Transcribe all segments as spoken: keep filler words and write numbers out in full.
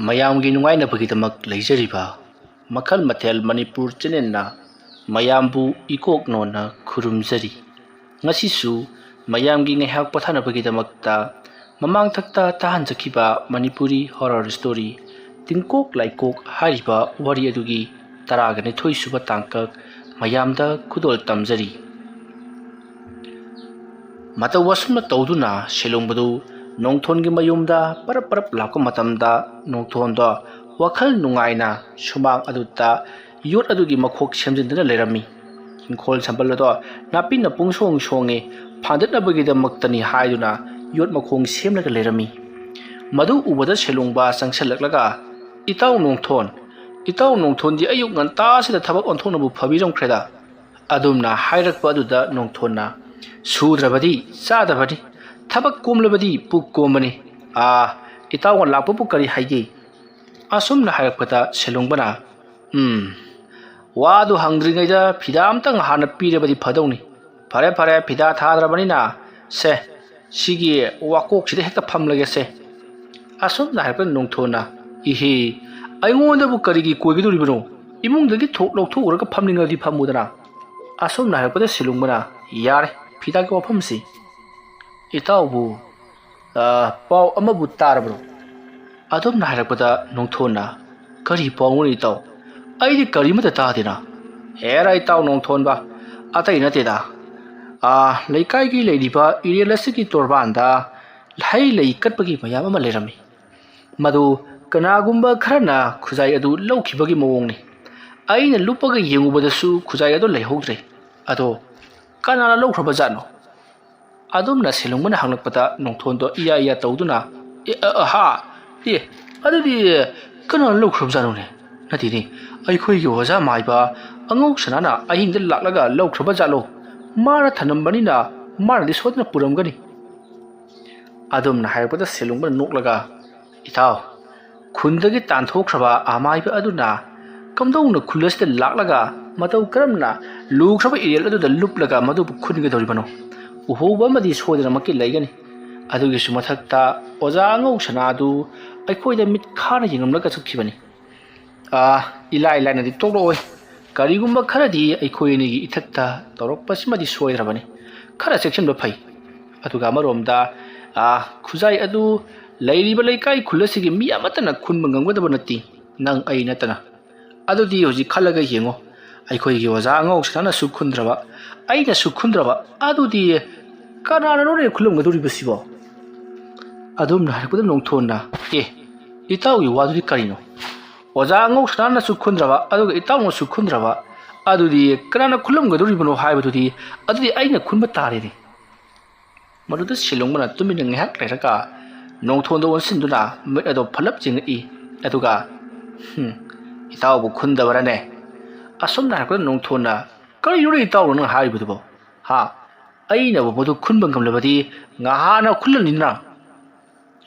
ꯃꯌꯥꯝꯒꯤ ꯅꯨꯡꯉꯥꯏꯅꯕꯒꯤꯗꯃꯛ ꯂꯩꯖꯔꯤꯕ ꯃꯈꯜ ꯃꯊꯦꯜ ꯃꯅꯤꯄꯨꯔ ꯆꯦꯅꯦꯜꯅ ꯃꯌꯥꯝꯕꯨ ꯏꯀꯣꯛ ꯅꯣꯟꯅ ꯈꯨꯔꯨꯝꯖꯔꯤ꯫ ꯉꯁꯤꯁꯨ ꯃꯌꯥꯝꯒꯤ ꯉꯥꯏꯍꯥꯛ ꯄꯣꯊꯥꯅꯕꯒꯤꯗꯃꯛꯇ ꯃꯃꯥꯡꯊꯛꯇ ꯇꯥꯍꯟꯖꯈꯤꯕ ꯃꯅꯤꯄꯨꯔꯤ ꯍꯣꯔꯔ ꯁ꯭ꯇꯣꯔꯤ ꯇꯤꯡꯀꯣꯛ ꯂꯥꯏꯀꯣꯛ ꯍꯥꯏꯔꯤꯕ ꯋꯥꯔꯤ ꯑꯗꯨꯒꯤ ꯇꯔꯥꯒ ꯅꯤꯊꯣꯏ ꯁꯨꯕ ꯇꯥꯡꯀꯛ ꯃꯌꯥꯝꯗ ꯈꯨꯗꯣꯜ ꯇꯝꯖꯔꯤ꯫ ꯃꯇꯧ ꯑꯁꯨꯝꯅ ꯇꯧꯗꯨꯅ ꯁꯦꯂꯣꯡꯕꯗꯨ ꯅꯣꯡꯊꯣꯟꯒꯤ ꯃꯌꯨꯝꯗ ꯄꯔꯞ ꯄꯔꯞ ꯂꯥꯛꯄ ꯃꯇꯝꯗ, ꯅꯣꯡꯊꯣꯟꯗꯣ ꯋꯥꯈꯜ ꯅꯨꯡꯉꯥꯏꯅ ꯁꯨꯃꯥꯡ ꯑꯗꯨꯗ ꯌꯣꯠ ꯑꯗꯨꯒꯤ ꯃꯈꯣꯛ ꯁꯦꯝꯖꯤꯟꯗꯨꯅ ꯂꯩꯔꯝꯃꯤ꯫ ꯏꯪꯈꯣꯜ ꯁꯝꯕꯜ ꯑꯗꯣ ꯅꯥꯄꯤꯅ ꯄꯨꯡꯁꯣꯡ ꯁꯣꯡꯉꯤ, ꯐꯥꯟꯗꯠꯅꯕꯒꯤꯗꯃꯛꯇꯅꯤ ꯍꯥꯏꯗꯨꯅ ꯌꯣꯠ ꯃꯈꯣꯡ ꯁꯦꯝꯂꯒ ꯂꯩꯔꯝꯃꯤ꯫ ꯃꯗꯨ ꯎꯕꯗ ꯁꯦꯂꯣꯡꯕ ꯆꯪꯁꯤꯜꯂꯛꯂꯒ, "ꯏꯇꯥꯎ ꯅꯣꯡꯊꯣꯟ, ꯏꯇꯥꯎ ꯅꯣꯡꯊꯣꯟꯗꯤ ꯑꯌꯨꯛ ꯉꯟꯇꯥꯁꯤꯗ ꯊꯕꯛ ꯑꯣꯟꯊꯣꯛꯅꯕꯨ ꯐꯕꯤꯔꯝꯈ꯭ꯔꯦꯗ"꯫ ꯑꯗꯨꯝꯅ ꯍꯥꯏꯔꯛꯄ ꯑꯗꯨꯗ ꯅꯣꯡꯊꯣꯟꯅ, "ꯁꯨꯗ꯭ꯔꯕꯗꯤ ꯆꯥꯗꯕꯅꯤ, ꯊꯕꯛ ꯀꯣꯝꯂꯕꯗꯤ ꯄꯨꯛ ꯀꯣꯝꯕꯅꯤ꯫ ꯑꯥ, ꯏꯇꯥꯎꯅ ꯂꯥꯛꯄꯕꯨ ꯀꯔꯤ ꯍꯥꯏꯒꯦ?" ꯑꯁꯨꯝꯅ ꯍꯥꯏꯔꯛꯄꯗ ꯁꯦꯂꯣꯡꯕꯅ, "ꯎꯝ, ꯋꯥꯗꯨ ꯍꯪꯗ꯭ꯔꯤꯉꯩꯗ ꯐꯤꯗꯥ ꯑꯝꯇꯪ ꯍꯥꯟꯅ ꯄꯤꯔꯕꯗꯤ ꯐꯗꯧꯅꯤ꯫ ꯐꯔꯦ, ꯐꯔꯦ, ꯐꯤꯗꯥ ꯊꯥꯗ꯭ꯔꯕꯅꯤꯅ, ꯁꯦ, ꯁꯤꯒꯤ ꯋꯥꯀꯣꯛꯁꯤꯗ ꯍꯦꯛꯇ ꯐꯝꯂꯒꯦꯁꯦ"꯫ ꯑꯁꯨꯝꯅ ꯍꯥꯏꯔꯛꯄꯗ ꯅꯣꯡꯊꯣꯟꯅ, "ꯏꯍꯦ, ꯑꯩꯉꯣꯟꯗꯕꯨ ꯀꯔꯤꯒꯤ ꯀꯣꯏꯒꯗꯧꯔꯤꯕꯅꯣ? ꯏꯃꯨꯡꯗꯒꯤ ꯊꯣꯛ ꯂꯧꯊꯣꯛꯎꯔꯒ ꯐꯝꯅꯤꯡꯉꯗꯤ ꯐꯝꯃꯨꯗꯅ"꯫ ꯑꯁꯨꯝꯅ ꯍꯥꯏꯔꯛꯄꯗ ꯁꯦꯂꯣꯡꯕꯅ, "ꯌꯥꯔꯦ, ꯐꯤꯗꯥꯒꯤ ꯋꯥꯐꯝꯁꯤ꯫ ꯏꯇꯥꯎꯕꯨ, ꯑ, ꯄꯥꯎ ꯑꯃꯕꯨ ꯇꯥꯔꯕ꯭ꯔꯣ?" ꯑꯗꯨꯝꯅ ꯍꯥꯏꯔꯛꯄꯗ ꯅꯣꯡꯊꯣꯟꯅ, "ꯀꯔꯤ ꯄꯥꯎꯅꯣ ꯏꯇꯥꯎ? ꯑꯩꯗꯤ ꯀꯔꯤꯃꯠꯇ ꯇꯥꯗꯦꯅ"꯫ "ꯍꯦꯔꯥ ꯏꯇꯥꯎ ꯅꯣꯡꯊꯣꯟꯕ, ꯑꯇꯩ ꯅꯠꯇꯦꯗ꯫ ꯑꯥ, ꯂꯩꯀꯥꯏꯒꯤ ꯂꯩꯔꯤꯕ ꯏꯔꯦꯜ ꯑꯁꯤꯒꯤ ꯇꯣꯔꯕꯥꯟꯗ ꯍꯩ ꯂꯩ ꯀꯠꯄꯒꯤ ꯃꯌꯥꯝ ꯑꯃ ꯂꯩꯔꯝꯃꯤ꯫ ꯃꯗꯨ ꯀꯅꯥꯒꯨꯝꯕ ꯈꯔꯅ ꯈꯨꯖꯥꯏ ꯑꯗꯨ ꯂꯧꯈꯤꯕꯒꯤ ꯃꯑꯣꯡꯅꯤ꯫ ꯑꯩꯅ ꯂꯨꯞꯄꯒ ꯌꯦꯡꯉꯨꯕꯗꯁꯨ ꯈꯨꯖꯥꯏ ꯑꯗꯨ ꯂꯩꯍꯧꯗ꯭ꯔꯦ꯫ ꯑꯗꯣ ꯀꯅꯥꯅ ꯂꯧꯈ꯭ꯔꯕ ꯖꯥꯠꯅꯣ?" ꯑꯗꯨꯝꯅ ꯁꯦꯂꯨꯡꯕꯅ ꯍꯪꯂꯛꯄꯗ ꯅꯣꯡꯊꯣꯟꯗꯣ ꯏꯌꯥ ꯏꯌꯥ ꯇꯧꯗꯨꯅ, "ꯑꯦ, ꯑ, ꯑꯍꯥ, ꯑꯦ, ꯑꯗꯨꯗꯤ ꯀꯅꯥꯅ ꯂꯧꯈ꯭ꯔꯕꯖꯥꯠꯅꯣꯅꯦ? ꯅꯠꯇꯦꯅꯦ, ꯑꯩꯈꯣꯏꯒꯤ ꯑꯣꯖꯥ ꯃꯥꯏꯕ ꯑꯉꯧ ꯁꯅꯥꯅ ꯑꯍꯤꯡꯗ ꯂꯥꯛꯂꯒ ꯂꯧꯈ꯭ꯔꯕ ꯖꯥꯠꯂꯣ? ꯃꯥꯅ ꯊꯅꯝꯕꯅꯤꯅ ꯃꯥꯅꯗꯤ ꯁꯣꯏꯗꯅ ꯄꯨꯔꯝꯒꯅꯤ"꯫ ꯑꯗꯨꯝꯅ ꯍꯥꯏꯔꯛꯄꯗ ꯁꯦꯂꯨꯡꯕꯅ ꯅꯣꯛꯂꯒ, "ꯏꯇꯥꯎ, ꯈꯨꯟꯗꯒꯤ ꯇꯥꯟꯊꯣꯛꯈ꯭ꯔꯕ ꯑꯃꯥꯏꯕ ꯑꯗꯨꯅ ꯀꯝꯗꯧꯅ ꯈꯨꯜ ꯑꯁꯤꯗ ꯂꯥꯛꯂꯒ ꯃꯇꯧ ꯀꯔꯝꯅ ꯂꯨꯈ꯭ꯔꯕ ꯏꯔꯦꯜ ꯑꯗꯨꯗ ꯂꯨꯞꯂꯒ ꯃꯗꯨꯕꯨ ꯈꯨꯟꯒꯗꯧꯔꯤꯕꯅꯣ? ꯎꯍꯧꯕ ꯑꯃꯗꯤ ꯁꯣꯏꯗꯅꯃꯛꯀꯤ ꯂꯩꯒꯅꯤ꯫ ꯑꯗꯨꯒꯤꯁꯨ ꯃꯊꯛꯇ ꯑꯣꯖꯥ ꯑꯉꯧ ꯁꯅꯥꯗꯨ ꯑꯩꯈꯣꯏꯗ ꯃꯤꯠ ꯈꯥꯅ ꯌꯦꯡꯂꯝꯂꯒ ꯆꯠꯈꯤꯕꯅꯤ꯫ "ꯑꯥ, ꯏꯂꯥꯏ ꯂꯥꯏꯅꯗꯤ ꯇꯣꯛꯂꯛꯑꯣꯏ꯫ ꯀꯔꯤꯒꯨꯝꯕ ꯈꯔꯗꯤ ꯑꯩꯈꯣꯏ ꯑꯅꯤꯒꯤ ꯏꯊꯛꯇ ꯇꯧꯔꯛꯄꯁꯤꯃꯗꯤ ꯁꯣꯏꯗ꯭ꯔꯕꯅꯤ꯫ ꯈꯔ ꯆꯦꯛꯁꯤꯟꯕ ꯐꯩ꯫ ꯑꯗꯨꯒ ꯑꯃꯔꯣꯝꯗ, ꯑꯥ, ꯈꯨꯖꯥꯏ ꯑꯗꯨ ꯂꯩꯔꯤꯕ ꯂꯩꯀꯥꯏ ꯈꯨꯜ ꯑꯁꯤꯒꯤ ꯃꯤ ꯑꯃꯠꯇꯅ ꯈꯨꯟꯕ ꯉꯝꯒꯗꯕ ꯅꯠꯇꯦ, ꯅꯪ ꯑꯩ ꯅꯠꯇꯅ꯫ ꯑꯗꯨꯗꯤ ꯍꯧꯖꯤꯛ ꯈꯜꯂꯒ ꯌꯦꯡꯉꯣ, ꯑꯩꯈꯣꯏꯒꯤ ꯑꯣꯖꯥ ꯑꯉꯧ ꯁꯅꯥꯅꯁꯨ ꯈꯨꯟꯗ꯭ꯔꯕ, ꯑꯩꯅꯁꯨ ꯈꯨꯟꯗ꯭ꯔꯕ, ꯑꯗꯨꯗꯤ ꯀꯅꯥꯅꯅꯣꯅꯦ ꯈꯨꯜꯂꯝꯒꯗꯧꯔꯤꯕꯁꯤꯕꯣ?" ꯑꯗꯨꯝꯅ ꯍꯥꯏꯔꯛꯄꯗ ꯅꯣꯡꯊꯣꯟꯅ, "ꯑꯦ, ꯏꯇꯥꯎꯒꯤ ꯋꯥꯗꯨꯗꯤ ꯀꯔꯤꯅꯣ? ꯑꯣꯖꯥ ꯑꯉꯧ ꯁꯅꯥꯅꯁꯨ ꯈꯨꯟꯗ꯭ꯔꯕ, ꯑꯗꯨꯒ ꯏꯇꯥꯎꯅꯁꯨ ꯈꯨꯟꯗ꯭ꯔꯕ, ꯑꯗꯨꯗꯤ ꯀꯅꯥꯅ ꯈꯨꯜꯂꯝꯒꯗꯧꯔꯤꯕꯅꯣ ꯍꯥꯏꯕꯗꯨꯗꯤ, ꯑꯗꯨꯗꯤ ꯑꯩꯅ ꯈꯨꯟꯕ ꯇꯥꯔꯦꯅꯦ꯫" ꯃꯗꯨꯗ ꯁꯤꯂꯣꯡꯕꯅ ꯇꯨꯃꯤꯟꯅ ꯉꯥꯏꯍꯥꯛ ꯂꯩꯔꯒ ꯅꯣꯡꯊꯣꯟꯗ ꯑꯣꯟꯁꯤꯟꯗꯨꯅ ꯃꯤꯠ ꯑꯗꯨ ꯐꯠꯂꯞ ꯌꯦꯡꯉꯛꯏ꯫ ꯑꯗꯨꯒ, "ꯍꯨꯝ, ꯏꯇꯥꯎꯕꯨ ꯈꯨꯟꯗꯕꯔꯅꯦ? ꯑꯁꯨꯝꯅ ꯍꯥꯏꯔꯛꯄꯗ ꯅꯣꯡꯊꯣꯟꯅ, ꯀꯔꯤꯅꯣꯅꯦ ꯏꯇꯥꯎꯅ ꯅꯪ ꯍꯥꯏꯔꯤꯕꯗꯨꯕꯣ? ꯍꯥ? ꯑꯩꯅꯕꯨ ꯃꯗꯨ ꯈꯨꯟꯕ ꯉꯝꯂꯕꯗꯤ ꯉꯍꯥꯟꯅ ꯈꯨꯜꯂꯅꯤꯅ꯫"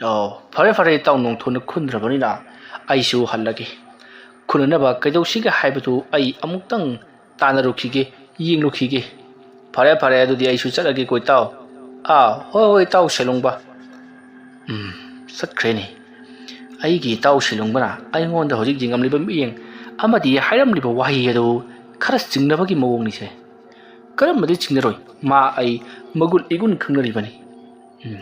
"ꯑꯣ, ꯐꯔꯦ, ꯐꯔꯦ, ꯏꯇꯥꯎ ꯅꯣꯡꯊꯣꯟꯅ ꯈꯨꯟꯗ꯭ꯔꯕꯅꯤꯅ ꯑꯩꯁꯨ ꯍꯜꯂꯒꯦ꯫ ꯈꯨꯟꯅꯅꯕ ꯀꯩꯗꯧꯁꯤꯒꯦ ꯍꯥꯏꯕꯗꯨ ꯑꯩ ꯑꯃꯨꯛꯇꯪ ꯇꯥꯟꯅꯔꯨꯈꯤꯒꯦ, ꯌꯦꯡꯂꯨꯈꯤꯒꯦ꯫ ꯐꯔꯦ, ꯐꯔꯦ, ꯑꯗꯨꯗꯤ ꯑꯩꯁꯨ ꯆꯠꯂꯒꯦꯀꯣ, ꯏꯇꯥꯎ꯫" "ꯑꯥ, ꯍꯣꯏ, ꯍꯣꯏ, ꯏꯇꯥꯎ ꯁꯦꯂꯨꯡꯕ꯫" ꯎꯝ, ꯆꯠꯈ꯭ꯔꯦꯅꯦ꯫ ꯑꯩꯒꯤ ꯏꯇꯥꯎ ꯁꯦꯂꯨꯡꯕꯅ ꯑꯩꯉꯣꯟꯗ ꯍꯧꯖꯤꯛ ꯌꯦꯡꯂꯝꯂꯤꯕ ꯃꯤꯠꯌꯦꯡ ꯑꯃꯗꯤ ꯍꯥꯏꯔꯝꯂꯤꯕ ꯋꯥꯍꯩ ꯑꯗꯨ ꯈꯔ ꯆꯤꯡꯅꯕꯒꯤ ꯃꯑꯣꯡꯅꯤꯁꯦ꯫ ꯀꯔꯝꯕꯗꯤ ꯆꯤꯡꯅꯔꯣꯏ? ꯃꯥ ꯑꯩ ꯃꯒꯨꯟ ꯏꯒꯨꯟ ꯈꯪꯅꯔꯤꯕꯅꯤ꯫ ꯎꯝ꯫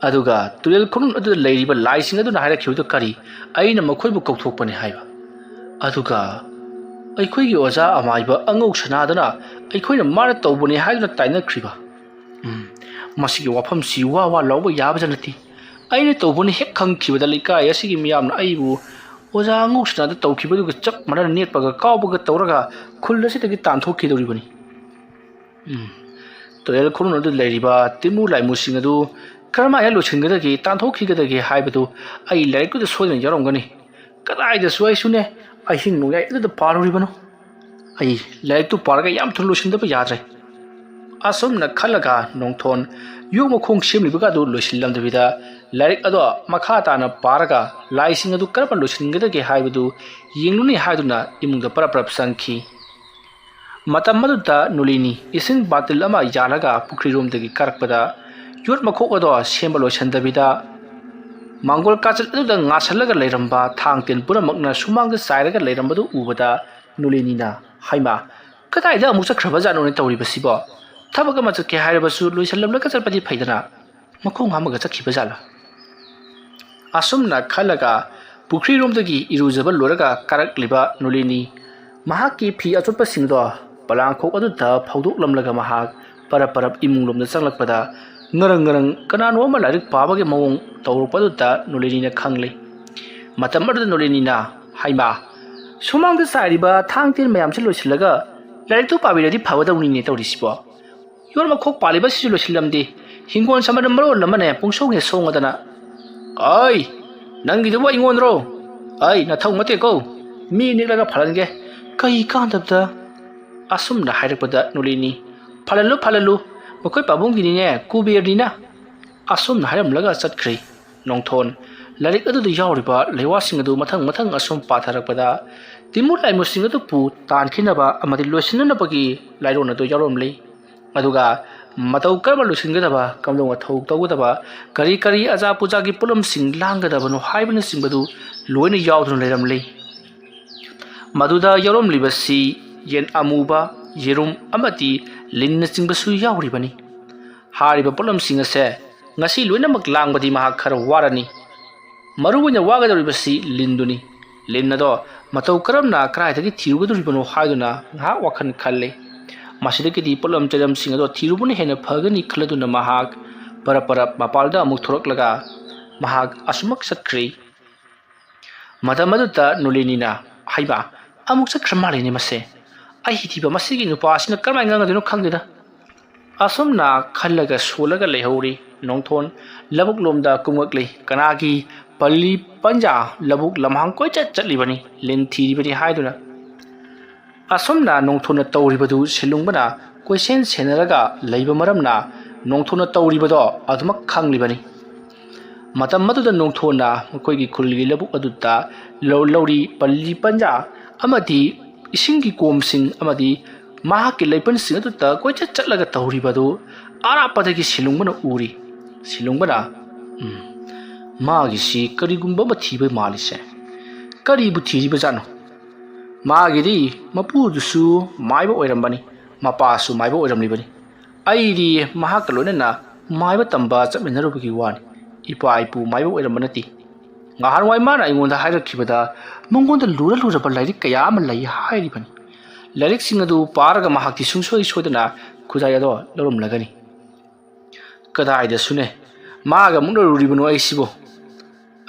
ꯑꯗꯨꯒ ꯇꯨꯔꯦꯜ ꯈꯨꯅꯨꯡ ꯑꯗꯨꯗ ꯂꯩꯔꯤꯕ ꯂꯥꯏꯁꯤꯡ ꯑꯗꯨꯅ ꯍꯥꯏꯔꯛꯈꯤꯕꯗꯨ ꯀꯔꯤ? ꯑꯩꯅ ꯃꯈꯣꯏꯕꯨ ꯀꯧꯊꯣꯛꯄꯅꯤ ꯍꯥꯏꯕ꯫ ꯑꯗꯨꯒ ꯑꯩꯈꯣꯏꯒꯤ ꯑꯣꯖꯥ ꯑꯃꯥꯏꯕ ꯑꯉꯧ ꯁꯅꯥꯗꯨꯅ ꯑꯩꯈꯣꯏꯅ ꯃꯥꯅ ꯇꯧꯕꯅꯤ ꯍꯥꯏꯗꯨꯅ ꯇꯥꯏꯅꯈ꯭ꯔꯤꯕ꯫ ꯎꯝ, ꯃꯁꯤꯒꯤ ꯋꯥꯐꯝꯁꯤ ꯋꯥ ꯋꯥ ꯂꯥꯎꯕ ꯌꯥꯕꯖꯥꯠ ꯅꯠꯇꯦ꯫ ꯑꯩꯅ ꯇꯧꯕꯅꯤ ꯍꯦꯛ ꯈꯪꯈꯤꯕꯗ ꯂꯩꯀꯥꯏ ꯑꯁꯤꯒꯤ ꯃꯤꯌꯥꯝꯅ ꯑꯩꯕꯨ ꯑꯣꯖꯥ ꯑꯉꯧ ꯁꯅꯥꯗ ꯇꯧꯈꯤꯕꯗꯨꯒ ꯆꯞ ꯃꯥꯟꯅꯅ ꯅꯦꯠꯄꯒ ꯀꯥꯎꯕꯒ ꯇꯧꯔꯒ ꯈꯨꯜ ꯑꯁꯤꯗꯒꯤ ꯇꯥꯟꯊꯣꯛꯈꯤꯗꯧꯔꯤꯕꯅꯤ꯫ ꯎꯝ꯫ ꯇꯨꯔꯦꯜ ꯈꯨꯅꯨꯡ ꯑꯗꯨ ꯂꯩꯔꯤꯕ ꯇꯤꯃꯨ ꯂꯥꯏꯃꯨꯁꯤꯡ ꯑꯗꯨ ꯀꯔꯝꯍꯥꯏꯅ ꯂꯣꯏꯁꯤꯟꯒꯗꯒꯦ, ꯇꯥꯟꯊꯣꯛꯈꯤꯒꯗꯒꯦ ꯍꯥꯏꯕꯗꯨ ꯑꯩ ꯂꯥꯏꯔꯤꯛꯇꯨꯗ ꯁꯣꯏꯗꯅ ꯌꯥꯎꯔꯝꯒꯅꯤ꯫ ꯀꯗꯥꯏꯗꯁꯨ ꯑꯩꯁꯨꯅꯦ ꯑꯍꯤꯡ ꯅꯣꯡꯌꯥꯏ ꯑꯗꯨꯗ ꯄꯥꯔꯨꯔꯤꯕꯅꯣ? ꯑꯩ ꯂꯥꯏꯔꯤꯛꯇꯨ ꯄꯥꯔꯒ ꯌꯥꯝ ꯊꯨꯅ ꯂꯣꯏꯁꯤꯟꯗꯕ ꯌꯥꯗ꯭ꯔꯦ꯫ ꯑꯁꯨꯝꯅ ꯈꯜꯂꯒ ꯅꯣꯡꯊꯣꯟ ꯌꯣꯛ ꯃꯈꯣꯡ ꯁꯦꯝꯂꯤꯕꯒ ꯑꯗꯨ ꯂꯣꯏꯁꯤꯜꯂꯝꯗꯕꯤꯗ ꯂꯥꯏꯔꯤꯛ ꯑꯗꯣ ꯃꯈꯥ ꯇꯥꯅ ꯄꯥꯔꯒ ꯂꯥꯏꯁꯤꯡ ꯑꯗꯨ ꯀꯔꯝꯅ ꯂꯣꯏꯁꯤꯟꯒꯗꯒꯦ ꯍꯥꯏꯕꯗꯨ ꯌꯦꯡꯂꯨꯅꯤ ꯍꯥꯏꯗꯨꯅ ꯏꯃꯨꯡꯗ ꯄꯔꯞ ꯄꯔꯞ ꯆꯪꯈꯤ꯫ ꯃꯇꯝ ꯑꯗꯨꯗ ꯅꯨꯂꯤꯅꯤ ꯏꯁꯤꯡ ꯕꯥꯇꯤꯜ ꯑꯃ ꯌꯥꯜꯂꯒ ꯄꯨꯈ꯭ꯔꯤꯔꯣꯝꯗꯒꯤ ꯀꯥꯔꯛꯄꯗ ꯌꯣꯠ ꯃꯈꯣꯛ ꯑꯗꯣ ꯁꯦꯝꯕ ꯂꯣꯏꯁꯤꯟꯗꯕꯤꯗ ꯃꯥꯡꯒꯣꯜ ꯀꯥꯆꯤꯜ ꯑꯗꯨꯗ ꯉꯥꯁꯜꯂꯒ ꯂꯩꯔꯝꯕ ꯊꯥꯡ ꯇꯦꯟ ꯄꯨꯝꯅꯃꯛꯅ ꯁꯨꯃꯥꯡꯗ ꯆꯥꯏꯔꯒ ꯂꯩꯔꯝꯕꯗꯨ ꯎꯕꯗ ꯅꯨꯂꯤꯅꯤꯅ, "ꯍꯩꯃꯥ, ꯀꯗꯥꯏꯗ ꯑꯃꯨꯛ ꯆꯠꯈ꯭ꯔꯕꯖꯥꯠꯅꯣꯅꯦ ꯇꯧꯔꯤꯕꯁꯤꯕꯣ? ꯊꯕꯛ ꯑꯃ ꯆꯠꯀꯦ ꯍꯥꯏꯔꯕꯁꯨ ꯂꯣꯏꯁꯤꯜꯂꯝꯂꯒ ꯆꯠꯄꯗꯤ ꯐꯩꯗꯅ꯫ ꯃꯈꯣꯡ ꯍꯥꯝꯃꯒ ꯆꯠꯈꯤꯕꯖꯥꯠꯂꯥ?" ꯑꯁꯨꯝꯅ ꯈꯜꯂꯒ ꯄꯨꯈ꯭ꯔꯤꯔꯣꯝꯗꯒꯤ ꯏꯔꯨꯖꯕ ꯂꯣꯏꯔꯒ ꯀꯥꯔꯛꯂꯤꯕ ꯅꯨꯂꯤꯅꯤ ꯃꯍꯥꯛꯀꯤ ꯐꯤ ꯑꯆꯣꯠꯄꯁꯤꯡꯗꯣ ꯄꯣꯂꯥꯡꯈꯣꯛ ꯑꯗꯨꯗ ꯐꯧꯗꯣꯛꯂꯝꯂꯒ ꯃꯍꯥꯛ ꯄꯔꯞ ꯄꯔꯞ ꯏꯃꯨꯡꯂꯣꯝꯗ ꯆꯪꯂꯛꯄꯗ, ꯉꯔꯪ ꯉꯔꯪ ꯀꯅꯥꯅꯣ ꯑꯃ ꯂꯥꯏꯔꯤꯛ ꯄꯥꯕꯒꯤ ꯃꯑꯣꯡ ꯇꯧꯔꯛꯄ ꯑꯗꯨꯗ ꯅꯨꯂꯤꯅꯤꯅ ꯈꯪꯂꯦ꯫ ꯃꯇꯝ ꯑꯗꯨꯗ ꯅꯨꯂꯤꯅꯤꯅ, "ꯍꯩꯃꯥ, ꯁꯨꯃꯥꯡꯗ ꯆꯥꯏꯔꯤꯕ ꯊꯥꯡ ꯇꯤꯟ ꯃꯌꯥꯝꯁꯤ ꯂꯣꯏꯁꯤꯜꯂꯒ ꯂꯥꯏꯔꯤꯛꯇꯨ ꯄꯥꯕꯤꯔꯗꯤ ꯐꯒꯗꯧꯅꯤꯅꯦ ꯇꯧꯔꯤꯁꯤꯕꯣ꯫ ꯌꯣꯔ ꯃꯈꯣꯛ ꯄꯥꯜꯂꯤꯕꯁꯤꯁꯨ ꯂꯣꯏꯁꯤꯜꯂꯝꯗꯦ꯫ ꯍꯤꯡꯒꯣꯜ ꯁꯝꯕꯜ ꯃꯔꯣꯜ ꯑꯃꯅꯦ ꯄꯨꯡꯁꯣꯡ ꯍꯦꯛ ꯁꯣꯡꯉꯗꯅ꯫" "ꯑꯩ, ꯅꯪꯒꯤꯗꯨꯕꯨ ꯑꯩꯉꯣꯟꯗꯔꯣ? ꯑꯩ ꯅꯊꯧ ꯅꯠꯇꯦꯀꯣ꯫ ꯃꯤ ꯅꯦꯛꯂꯒ ꯐꯥꯜꯍꯟꯒꯦ꯫ ꯀꯩ ꯀꯥꯟꯗꯕꯗ?" ꯑꯁꯨꯝꯅ ꯍꯥꯏꯔꯛꯄꯗ ꯅꯨꯂꯤꯅꯤ, "ꯐꯥꯜꯍꯜꯂꯨ, ꯐꯥꯜꯍꯜꯂꯨ꯫ ꯃꯈꯣꯏ ꯄꯥꯕꯨꯡꯒꯤꯅꯤꯅꯦ, ꯀꯨꯕꯦꯔꯅꯤꯅ꯫" ꯑꯁꯨꯝꯅ ꯍꯥꯏꯔꯝꯂꯒ ꯆꯠꯈ꯭ꯔꯦ꯫ ꯅꯣꯡꯊꯣꯟ ꯂꯥꯏꯔꯤꯛ ꯑꯗꯨꯗ ꯌꯥꯎꯔꯤꯕ ꯂꯩꯋꯥꯁꯤꯡ ꯑꯗꯨ ꯃꯊꯪ ꯃꯊꯪ ꯑꯁꯨꯝ ꯄꯥꯊꯔꯛꯄꯗ ꯇꯤꯃꯨ ꯂꯥꯏꯃꯨꯁꯤꯡ ꯑꯗꯨꯕꯨ ꯇꯥꯟꯈꯤꯅꯕ ꯑꯃꯗꯤ ꯂꯣꯏꯁꯤꯟꯅꯅꯕꯒꯤ ꯂꯥꯏꯔꯣꯟ ꯑꯗꯨ ꯌꯥꯎꯔꯝꯂꯤ꯫ ꯑꯗꯨꯒ ꯃꯇꯧ ꯀꯔꯝꯅ ꯂꯣꯏꯁꯤꯟꯒꯗꯕ, ꯀꯝꯗꯧꯅ ꯊꯧ ꯇꯧꯒꯗꯕ, ꯀꯔꯤ ꯀꯔꯤ ꯑꯖꯥ ꯄꯨꯖꯥꯒꯤ ꯄꯣꯠꯂꯝꯁꯤꯡ ꯂꯥꯡꯒꯗꯕꯅꯣ ꯍꯥꯏꯕꯅꯆꯤꯡꯕꯗꯨ ꯂꯣꯏꯅ ꯌꯥꯎꯗꯨꯅ ꯂꯩꯔꯝꯂꯤ꯫ ꯃꯗꯨꯗ ꯌꯥꯎꯔꯝꯂꯤꯕꯁꯤ ꯌꯦꯟ ꯑꯃꯨꯕ, ꯌꯦꯔꯨꯝ ꯑꯃꯗꯤ ꯂꯤꯟꯅꯆꯤꯡꯕꯁꯨ ꯌꯥꯎꯔꯤꯕꯅꯤ꯫ ꯍꯥꯏꯔꯤꯕ ꯄꯣꯠꯂꯝꯁꯤꯡ ꯑꯁꯦ ꯉꯁꯤ ꯂꯣꯏꯅꯃꯛ ꯂꯥꯡꯕꯗꯤ ꯃꯍꯥꯛ ꯈꯔ ꯋꯥꯔꯅꯤ꯫ ꯃꯔꯨ ꯑꯣꯏꯅ ꯋꯥꯒꯗꯧꯔꯤꯕꯁꯤ ꯂꯤꯟꯗꯨꯅꯤ꯫ ꯂꯤꯟ ꯑꯗꯣ ꯃꯇꯧ ꯀꯔꯝꯅ ꯀꯗꯥꯏꯗꯒꯤ ꯊꯤꯔꯨꯒꯗꯧꯔꯤꯕꯅꯣ ꯍꯥꯏꯗꯨꯅ ꯉꯥꯏꯍꯥꯛ ꯋꯥꯈꯜ ꯈꯜꯂꯤ꯫ ꯃꯁꯤꯗꯒꯤꯗꯤ ꯄꯣꯠꯂꯝ ꯆꯩꯂꯝꯁꯤꯡ ꯑꯗꯣ ꯊꯤꯔꯨꯕꯅ ꯍꯦꯟꯅ ꯐꯒꯅꯤ ꯈꯜꯂꯗꯨꯅ ꯃꯍꯥꯛ ꯄꯔꯞ ꯄꯔꯞ ꯃꯄꯥꯜꯗ ꯑꯃꯨꯛ ꯊꯣꯔꯛꯂꯒ ꯃꯍꯥꯛ ꯑꯁꯨꯃꯛ ꯆꯠꯈ꯭ꯔꯦ꯫ ꯃꯇꯝ ꯑꯗꯨꯗ ꯅꯨꯂꯤꯅꯤꯅ, "ꯍꯩꯃꯥ, ꯑꯃꯨꯛ ꯆꯠꯈ꯭ꯔ ꯃꯥꯜꯂꯦꯅꯦ ꯃꯁꯦ꯫ ꯑꯩ ꯊꯤꯕ ꯃꯁꯤꯒꯤ ꯅꯨꯄꯥ ꯑꯁꯤꯅ ꯀꯔꯝꯍꯥꯏꯅ ꯉꯥꯡꯒꯗꯣꯏꯅꯣ ꯈꯪꯗꯦꯗ꯫" ꯑꯁꯨꯝꯅ ꯈꯜꯂꯒ ꯁꯣꯜꯂꯒ ꯂꯩꯍꯧꯔꯤ꯫ ꯅꯣꯡꯊꯣꯟ ꯂꯧꯕꯨꯛ ꯂꯣꯝꯗ ꯀꯨꯝꯂꯛꯂꯤ꯫ ꯀꯅꯥꯒꯤ ꯄꯜꯂꯤ ꯄꯟꯖꯥ ꯂꯧꯕꯨꯛ ꯂꯝꯍꯥꯡ ꯀꯣꯏꯆꯠ ꯆꯠꯂꯤꯕꯅꯤ, ꯂꯤꯟ ꯊꯤꯔꯤꯕꯅꯤ ꯍꯥꯏꯗꯨꯅ꯫ ꯑꯁꯨꯝꯅ ꯅꯣꯡꯊꯣꯟꯅ ꯇꯧꯔꯤꯕꯗꯨ ꯁꯤꯂꯨꯡꯕꯅ ꯀꯣꯏꯁꯦꯟ ꯁꯦꯟꯅꯔꯒ ꯂꯩꯕ ꯃꯔꯝꯅ ꯅꯣꯡꯊꯣꯟꯅ ꯇꯧꯔꯤꯕꯗꯣ ꯑꯗꯨꯃꯛ ꯈꯪꯂꯤꯕꯅꯤ꯫ ꯃꯇꯝ ꯑꯗꯨꯗ ꯅꯣꯡꯊꯣꯟꯅ ꯃꯈꯣꯏꯒꯤ ꯈꯨꯜꯒꯤ ꯂꯧꯕꯨꯛ ꯑꯗꯨꯗ ꯂꯧ-, ꯂꯧꯔꯤ ꯄꯜꯂꯤ ꯄꯟꯖꯥ ꯑꯃꯗꯤ ꯏꯁꯤꯡꯒꯤ ꯀꯣꯝꯁꯤꯡ ꯑꯃꯗꯤ ꯃꯍꯥꯛꯀꯤ ꯂꯩꯄꯟꯁꯤꯡ ꯑꯗꯨꯗ ꯀꯣꯏꯆꯠ ꯆꯠꯂꯒ ꯇꯧꯔꯤꯕꯗꯨ ꯑꯔꯥꯞꯄꯗꯒꯤ ꯁꯤꯂꯨꯡꯕꯅ ꯎꯔꯤ꯫ ꯁꯤꯂꯨꯡꯕꯅ, "ꯎꯝ, ꯃꯥꯒꯤꯁꯤ ꯀꯔꯤꯒꯨꯝꯕ ꯑꯃ ꯊꯤꯕ ꯃꯥꯜꯂꯤꯁꯦ꯫ ꯀꯔꯤꯕꯨ ꯊꯤꯔꯤꯕꯖꯥꯠꯅꯣ? ꯃꯥꯒꯤꯗꯤ ꯃꯄꯨꯗꯨꯁꯨ ꯃꯥꯏꯕ ꯑꯣꯏꯔꯝꯕꯅꯤ, ꯃꯄꯥꯁꯨ ꯃꯥꯏꯕ ꯑꯣꯏꯔꯝꯂꯤꯕꯅꯤ꯫ ꯑꯩꯗꯤ ꯃꯍꯥꯛꯀ ꯂꯣꯏꯅꯅ ꯃꯥꯏꯕ ꯇꯝꯕ ꯆꯠꯃꯤꯟꯅꯔꯨꯕꯒꯤ ꯋꯥꯅꯤ꯫ ꯏꯄꯥ ꯏꯄꯨ ꯃꯥꯏꯕ ꯑꯣꯏꯔꯝꯕ ꯅꯠꯇꯦ꯫ ꯉꯍꯥꯟꯋꯥꯏ ꯃꯥꯅ ꯑꯩꯉꯣꯟꯗ ꯍꯥꯏꯔꯛꯈꯤꯕꯗ ꯃꯉꯣꯟꯗ ꯂꯨꯔ ꯂꯨꯔꯕ ꯂꯥꯏꯔꯤꯛ ꯀꯌꯥ ꯑꯃ ꯂꯩ ꯍꯥꯏꯔꯤꯕꯅꯤ꯫ ꯂꯥꯏꯔꯤꯛꯁꯤꯡ ꯑꯗꯨ ꯄꯥꯔꯒ ꯃꯍꯥꯛꯇꯤ ꯁꯨꯡꯁꯣꯏ ꯁꯣꯏꯗꯅ ꯈꯨꯖꯥꯏ ꯑꯗꯣ ꯂꯧꯔꯝꯂꯒꯅꯤ꯫ ꯀꯗꯥꯏꯗꯁꯨꯅꯦ, ꯃꯥꯒ ꯑꯃꯨꯛ ꯂꯩꯔꯨꯔꯤꯕꯅꯣ ꯑꯩꯁꯤꯕꯣ?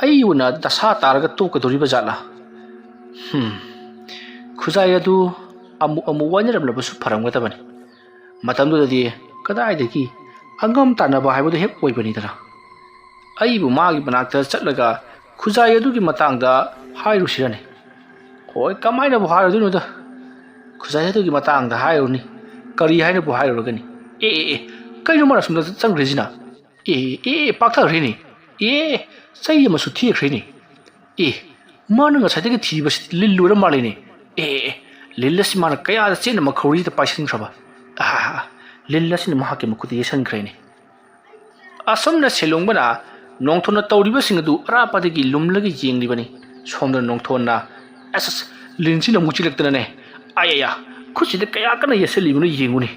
ꯑꯩꯕꯨꯅ ꯗꯁꯥ ꯇꯥꯔꯒ ꯇꯣꯛꯀꯗꯧꯔꯤꯕ ꯖꯥꯠꯂꯥ? ꯍꯝ, ꯈꯨꯖꯥꯏ ꯑꯗꯨ ꯑꯃꯨꯛ ꯑꯃꯨꯛ ꯋꯥꯏꯅꯔꯝꯂꯕꯁꯨ ꯐꯔꯝꯒꯗꯕꯅꯤ꯫ ꯃꯇꯝꯗꯨꯗꯗꯤ ꯀꯗꯥꯏꯗꯒꯤ ꯑꯉꯝ ꯇꯥꯟꯅꯕ ꯍꯥꯏꯕꯗꯨ ꯍꯦꯛ ꯑꯣꯏꯕꯅꯤꯗꯅ꯫ ꯑꯩꯕꯨ ꯃꯥꯒꯤ ꯃꯅꯥꯛꯇ ꯆꯠꯂꯒ ꯈꯨꯖꯥꯏ ꯑꯗꯨꯒꯤ ꯃꯇꯥꯡꯗ ꯍꯥꯏꯔꯨꯁꯤꯔꯅꯦ? ꯍꯣꯏ, ꯀꯃꯥꯏꯅꯕꯨ ꯍꯥꯏꯔꯨꯗꯣꯏꯅꯣꯗ? ꯈꯨꯖꯥꯏ ꯑꯗꯨꯒꯤ ꯃꯇꯥꯡꯗ ꯍꯥꯏꯔꯨꯅꯤ, ꯀꯔꯤ ꯍꯥꯏꯅꯕꯨ ꯍꯥꯏꯔꯨꯔꯒꯅꯤ? ꯑꯦ, ꯑꯦ, ꯑꯦ, ꯀꯩꯅꯣ ꯃꯥꯅ ꯁꯨꯝꯗ ꯆꯪꯈ꯭ꯔꯤꯁꯤꯅ? ꯑꯦ, ꯑꯦ, ꯑꯦ, ꯄꯥꯛꯊꯈ꯭ꯔꯦꯅꯦ꯫ ꯑꯦ, ꯆꯩ ꯑꯃꯁꯨ ꯊꯦꯛꯈ꯭ꯔꯦꯅꯦ꯫ ꯑꯦ, ꯃꯥꯅ ꯉꯁꯥꯏꯗꯒꯤ ꯊꯤꯕꯁꯤ ꯂꯤꯜ ꯑꯣꯏꯔ ꯃꯥꯜꯂꯦꯅꯦ꯫ ꯑꯦ, ꯑꯦ, ꯑꯦ, ꯂꯤꯜ ꯑꯁꯤ ꯃꯥꯅ ꯀꯌꯥꯗ ꯆꯦꯠꯅ ꯃꯈꯧꯔꯤꯗ ꯄꯥꯏꯁꯤꯟꯈ꯭ꯔꯕ? ꯑꯍꯥ, ꯂꯤꯜ ꯑꯁꯤꯅ ꯃꯍꯥꯛꯀꯤ ꯃꯈꯨꯠꯇ ꯌꯦꯠꯁꯟꯈ꯭ꯔꯦꯅꯦ꯫ ꯑꯁꯨꯝꯅ ꯁꯦꯂꯣꯡꯕꯅ ꯅꯣꯡꯊꯣꯟꯅ ꯇꯧꯔꯤꯕꯁꯤꯡ ꯑꯗꯨ ꯑꯔꯥꯞꯄꯗꯒꯤ ꯂꯨꯝꯂꯒ ꯌꯦꯡꯂꯤꯕꯅꯤ꯫ ꯁꯣꯝꯗ ꯅꯣꯡꯊꯣꯟꯅ, "ꯑꯁ, ꯑꯁ, ꯂꯤꯟꯁꯤꯅ ꯑꯃꯨꯛ ꯆꯤꯛꯂꯛꯇꯅꯅꯦ꯫ ꯑꯌꯥ, ꯈꯨꯠꯁꯤꯗ ꯀꯌꯥ ꯀꯟꯅ ꯌꯦꯠꯁꯤꯜꯂꯤꯕꯅꯣ ꯌꯦꯡꯉꯨꯅꯦ꯫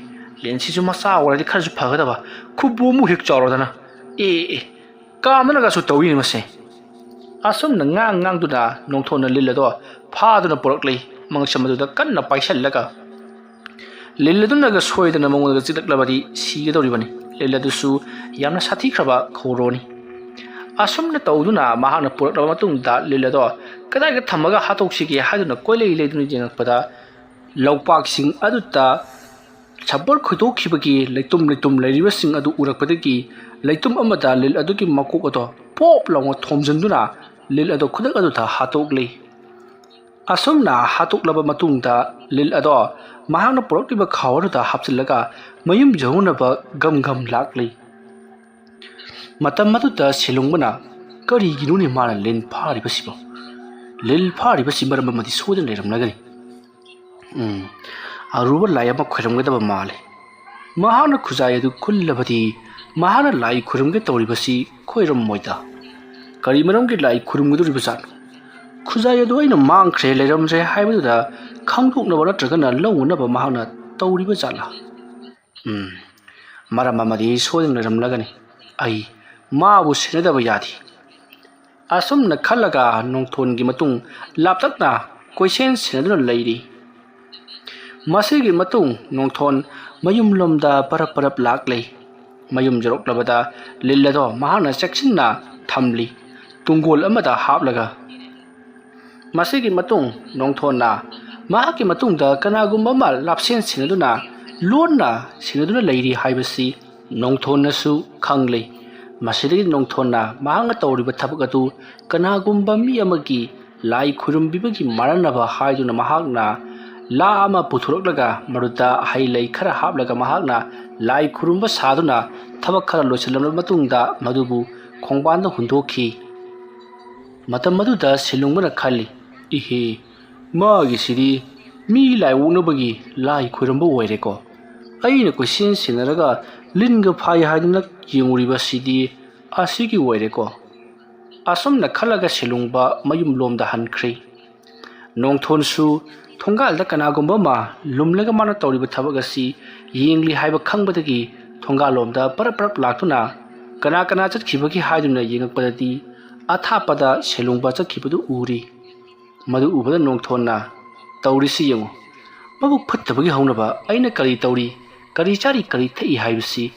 ꯂꯤꯟꯁꯤꯁꯨ ꯃꯆꯥ ꯑꯣꯏꯔꯗꯤ ꯈꯔꯁꯨ ꯐꯒꯗꯕ꯫ ꯈꯨꯕꯣꯝꯕꯨ ꯍꯦꯛ ꯆꯥꯎꯔꯗꯅ꯫ ꯑꯦ, ꯑꯦ, ꯑꯦ, ꯀꯥꯝꯗꯅꯒꯁꯨ ꯇꯧꯏꯅꯦ ꯃꯁꯦ꯫" ꯑꯁꯨꯝꯅ ꯉꯥꯡ ꯉꯥꯡꯗꯨꯅ ꯅꯣꯡꯊꯣꯟꯅ ꯂꯤꯜ ꯑꯗꯣ ꯐꯥꯗꯨꯅ ꯄꯨꯔꯛꯂꯤ꯫ ꯃꯉꯛꯁꯝ ꯑꯗꯨꯗ ꯀꯟꯅ ꯄꯥꯏꯁꯤꯜꯂꯒ, ꯂꯤꯜ ꯑꯗꯨꯅꯒ ꯁꯣꯏꯗꯅ ꯃꯉꯣꯟꯗ ꯆꯤꯛꯂꯛꯂꯕꯗꯤ ꯁꯤꯒꯗꯧꯔꯤꯕꯅꯤ꯫ ꯂꯤꯜ ꯑꯗꯨꯁꯨ ꯌꯥꯝꯅ ꯁꯥꯊꯤꯈ꯭ꯔꯕ ꯈꯧꯔꯣꯅꯤ꯫ ꯑꯁꯨꯝꯅ ꯇꯧꯗꯨꯅ ꯃꯍꯥꯛꯅ ꯄꯨꯔꯛꯂꯕ ꯃꯇꯨꯡꯗ ꯂꯤꯜ ꯑꯗꯣ ꯀꯗꯥꯏꯗ ꯊꯝꯃꯒ ꯍꯥꯠꯇꯣꯛꯁꯤꯒꯦ ꯍꯥꯏꯗꯨꯅ ꯀꯣꯏꯂꯩ ꯂꯩꯗꯨꯅ ꯌꯦꯡꯉꯛꯄꯗ, ꯂꯧꯄꯥꯛꯁꯤꯡ ꯑꯗꯨꯗ ꯁꯝꯄꯣꯔ ꯈꯣꯏꯗꯣꯛꯈꯤꯕꯒꯤ ꯂꯩꯇꯨꯝ ꯂꯩꯇꯨꯝ ꯂꯩꯔꯤꯕꯁꯤꯡ ꯑꯗꯨ ꯎꯔꯛꯄꯗꯒꯤ, ꯂꯩꯇꯨꯝ ꯑꯃꯗ ꯂꯤꯜ ꯑꯗꯨꯒꯤ ꯃꯀꯣꯛ ꯑꯗꯣ ꯄꯣꯞ ꯂꯥꯎꯅ ꯊꯣꯝꯖꯤꯟꯗꯨꯅ ꯂꯤꯜ ꯑꯗꯣ ꯈꯨꯗꯛ ꯑꯗꯨꯗ ꯍꯥꯠꯇꯣꯛꯂꯤ꯫ ꯑꯁꯨꯝꯅ ꯍꯥꯠꯇꯣꯛꯂꯕ ꯃꯇꯨꯡꯗ, ꯂꯤꯜ ꯑꯗꯣ ꯃꯍꯥꯛꯅ ꯄꯨꯔꯛꯂꯤꯕ ꯈꯥꯎ ꯑꯗꯨꯗ ꯍꯥꯞꯆꯤꯜꯂꯒ ꯃꯌꯨꯝ ꯌꯧꯅꯅꯕ ꯒꯝ ꯒꯝ ꯂꯥꯛꯂꯤ꯫ ꯃꯇꯝ ꯑꯗꯨꯗ ꯁꯦꯂꯨꯡꯕꯅ, "ꯀꯔꯤꯒꯤꯅꯣꯅꯦ ꯃꯥꯅ ꯂꯤꯟ ꯐꯥꯔꯤꯕꯁꯤꯕꯣ? ꯂꯤꯟ ꯐꯥꯔꯤꯕꯁꯤ ꯃꯔꯝ ꯑꯃꯗꯤ ꯁꯣꯏꯗꯅ ꯂꯩꯔꯝꯂꯒꯅꯤ꯫ ꯎꯝ, ꯑꯔꯨꯕ ꯂꯥꯏ ꯑꯃ ꯈꯣꯏꯔꯝꯒꯗꯕ ꯃꯥꯜꯂꯤ꯫ ꯃꯍꯥꯛꯅ ꯈꯨꯖꯥꯏ ꯑꯗꯨ ꯈꯨꯜꯂꯕꯗꯤ ꯃꯍꯥꯛꯅ ꯂꯥꯏ ꯈꯣꯏꯔꯝꯒꯦ ꯇꯧꯔꯤꯕꯁꯤ ꯈꯣꯏꯔꯝꯃꯣꯏꯗ꯫" ꯀꯔꯤ ꯃꯔꯝꯒꯤ ꯂꯥꯏ ꯈꯨꯔꯨꯝꯒꯗꯧꯔꯤꯕ ꯖꯥꯠꯅꯣ? ꯈꯨꯖꯥꯏ ꯑꯗꯨ ꯑꯩꯅ ꯃꯥꯡꯈ꯭ꯔꯦ ꯂꯩꯔꯝꯗ꯭ꯔꯦ ꯍꯥꯏꯕꯗꯨꯗ ꯈꯪꯗꯣꯛꯅꯕ ꯅꯠꯇ꯭ꯔꯒꯅ ꯂꯧꯅꯅꯕ ꯃꯍꯥꯛꯅ ꯇꯧꯔꯤꯕ ꯖꯥꯠꯂꯥ? ꯎꯝ, ꯃꯔꯝ ꯑꯃꯗꯤ ꯁꯣꯏꯗꯅ ꯂꯩꯔꯝꯂꯒꯅꯤ꯫ ꯑꯩ ꯃꯥꯕꯨ ꯁꯦꯟꯅꯗꯕ ꯌꯥꯗꯦ꯫ ꯑꯁꯨꯝꯅ ꯈꯜꯂꯒ ꯅꯣꯡꯊꯣꯟꯒꯤ ꯃꯇꯨꯡ ꯂꯥꯞꯇꯛꯅ ꯀꯣꯏꯁꯦꯟ ꯁꯦꯟꯅꯗꯨꯅ ꯂꯩꯔꯤ꯫ ꯃꯁꯤꯒꯤ ꯃꯇꯨꯡ ꯅꯣꯡꯊꯣꯟ ꯃꯌꯨꯝꯂꯣꯝꯗ ꯄꯔꯞ ꯄꯔꯞ ꯂꯥꯛꯂꯦ꯫ ꯃꯌꯨꯝ ꯌꯧꯔꯛꯂꯕꯗ ꯂꯤꯟ ꯑꯗꯣ ꯃꯍꯥꯛꯅ ꯆꯦꯛꯁꯤꯟꯅ ꯊꯝꯂꯤ, ꯇꯨꯡꯒꯣꯜ ꯑꯃꯗ ꯍꯥꯞꯂꯒ꯫ ꯃꯁꯤꯒꯤ ꯃꯇꯨꯡ ꯅꯣꯡꯊꯣꯟꯅ ꯃꯍꯥꯛꯀꯤ ꯃꯇꯨꯡꯗ ꯀꯅꯥꯒꯨꯝꯕ ꯑꯃ ꯂꯥꯞꯁꯦꯟ ꯁꯤꯟꯅꯗꯨꯅ ꯂꯣꯟꯅ ꯁꯤꯟꯅꯗꯨꯅ ꯂꯩꯔꯤ ꯍꯥꯏꯕꯁꯤ ꯅꯣꯡꯊꯣꯟꯅꯁꯨ ꯈꯪꯂꯦ꯫ ꯃꯁꯤꯗꯒꯤ ꯅꯣꯡꯊꯣꯟꯅ ꯃꯍꯥꯛꯅ ꯇꯧꯔꯤꯕ ꯊꯕꯛ ꯑꯗꯨ ꯀꯅꯥꯒꯨꯝꯕ ꯃꯤ ꯑꯃꯒꯤ ꯂꯥꯏ ꯈꯨꯔꯨꯝꯕꯤꯕꯒꯤ ꯃꯥꯟꯅꯅꯕ ꯍꯥꯏꯗꯨꯅ ꯃꯍꯥꯛꯅ ꯂꯥ ꯑꯃ ꯄꯨꯊꯣꯔꯛꯂꯒ ꯃꯗꯨꯗ ꯍꯩ ꯂꯩ ꯈꯔ ꯍꯥꯞꯂꯒ ꯃꯍꯥꯛꯅ ꯂꯥꯏ ꯈꯨꯔꯨꯝꯕ ꯁꯥꯗꯨꯅ ꯊꯕꯛ ꯈꯔ ꯂꯣꯏꯁꯤꯜꯂꯕ ꯃꯇꯨꯡꯗ ꯃꯗꯨꯕꯨ ꯈꯣꯡꯕꯥꯟꯗ ꯍꯨꯟꯗꯣꯛꯈꯤ꯫ ꯃꯇꯝ ꯑꯗꯨꯗ ꯁꯦꯂꯨꯡꯕꯅ ꯈꯜꯂꯤ, "ꯏꯍꯦ, ꯃꯥꯒꯤꯁꯤꯗꯤ ꯃꯤ ꯂꯥꯏ ꯑꯣꯛꯅꯕꯒꯤ ꯂꯥꯏ ꯈꯨꯔꯨꯝꯕ ꯑꯣꯏꯔꯦꯀꯣ꯫ ꯑꯩꯅ ꯀꯣꯏꯁꯦꯟ ꯁꯦꯟꯅꯔꯒ ꯂꯤꯟꯒ ꯐꯥꯏ ꯍꯥꯏꯗꯨꯅ ꯌꯦꯡꯉꯨꯔꯤꯕꯁꯤꯗꯤ ꯑꯁꯤꯒꯤ ꯑꯣꯏꯔꯦꯀꯣ"꯫ ꯑꯁꯨꯝꯅ ꯈꯜꯂꯒ ꯁꯦꯂꯨꯡꯕ ꯃꯌꯨꯝꯂꯣꯝꯗ ꯍꯟꯈ꯭ꯔꯦ꯫ ꯅꯣꯡꯊꯣꯟꯁꯨ ꯊꯣꯡꯒꯥꯜꯗ ꯀꯅꯥꯒꯨꯝꯕ ꯑꯃ ꯂꯨꯝꯂꯒ ꯃꯥꯅ ꯇꯧꯔꯤꯕ ꯊꯕꯛ ꯑꯁꯤ ꯌꯦꯡꯂꯤ ꯍꯥꯏꯕ ꯈꯪꯕꯗꯒꯤ ꯊꯣꯡꯒꯥꯜꯂꯣꯝꯗ ꯄꯔꯞ ꯄꯔꯞ ꯂꯥꯛꯇꯨꯅ ꯀꯅꯥ ꯀꯅꯥ ꯆꯠꯈꯤꯕꯒꯦ ꯍꯥꯏꯗꯨꯅ ꯌꯦꯡꯉꯛꯄꯗꯗꯤ ꯑꯊꯥꯞꯄꯗ ꯁꯦꯂꯨꯡꯕ ꯆꯠꯈꯤꯕꯗꯨ ꯎꯔꯤ꯫ ꯃꯗꯨ ꯎꯕꯗ ꯅꯣꯡꯊꯣꯟꯅ, "ꯇꯧꯔꯤꯁꯤ ꯌꯦꯡꯉꯨ, ꯃꯕꯨꯛ ꯐꯠꯇꯕꯒꯤ ꯍꯧꯅꯕ ꯑꯩꯅ ꯀꯔꯤ ꯇꯧꯔꯤ, ꯀꯔꯤ ꯆꯥꯔꯤ, ꯀꯔꯤ ꯊꯛꯏ ꯍꯥꯏꯕꯁꯤ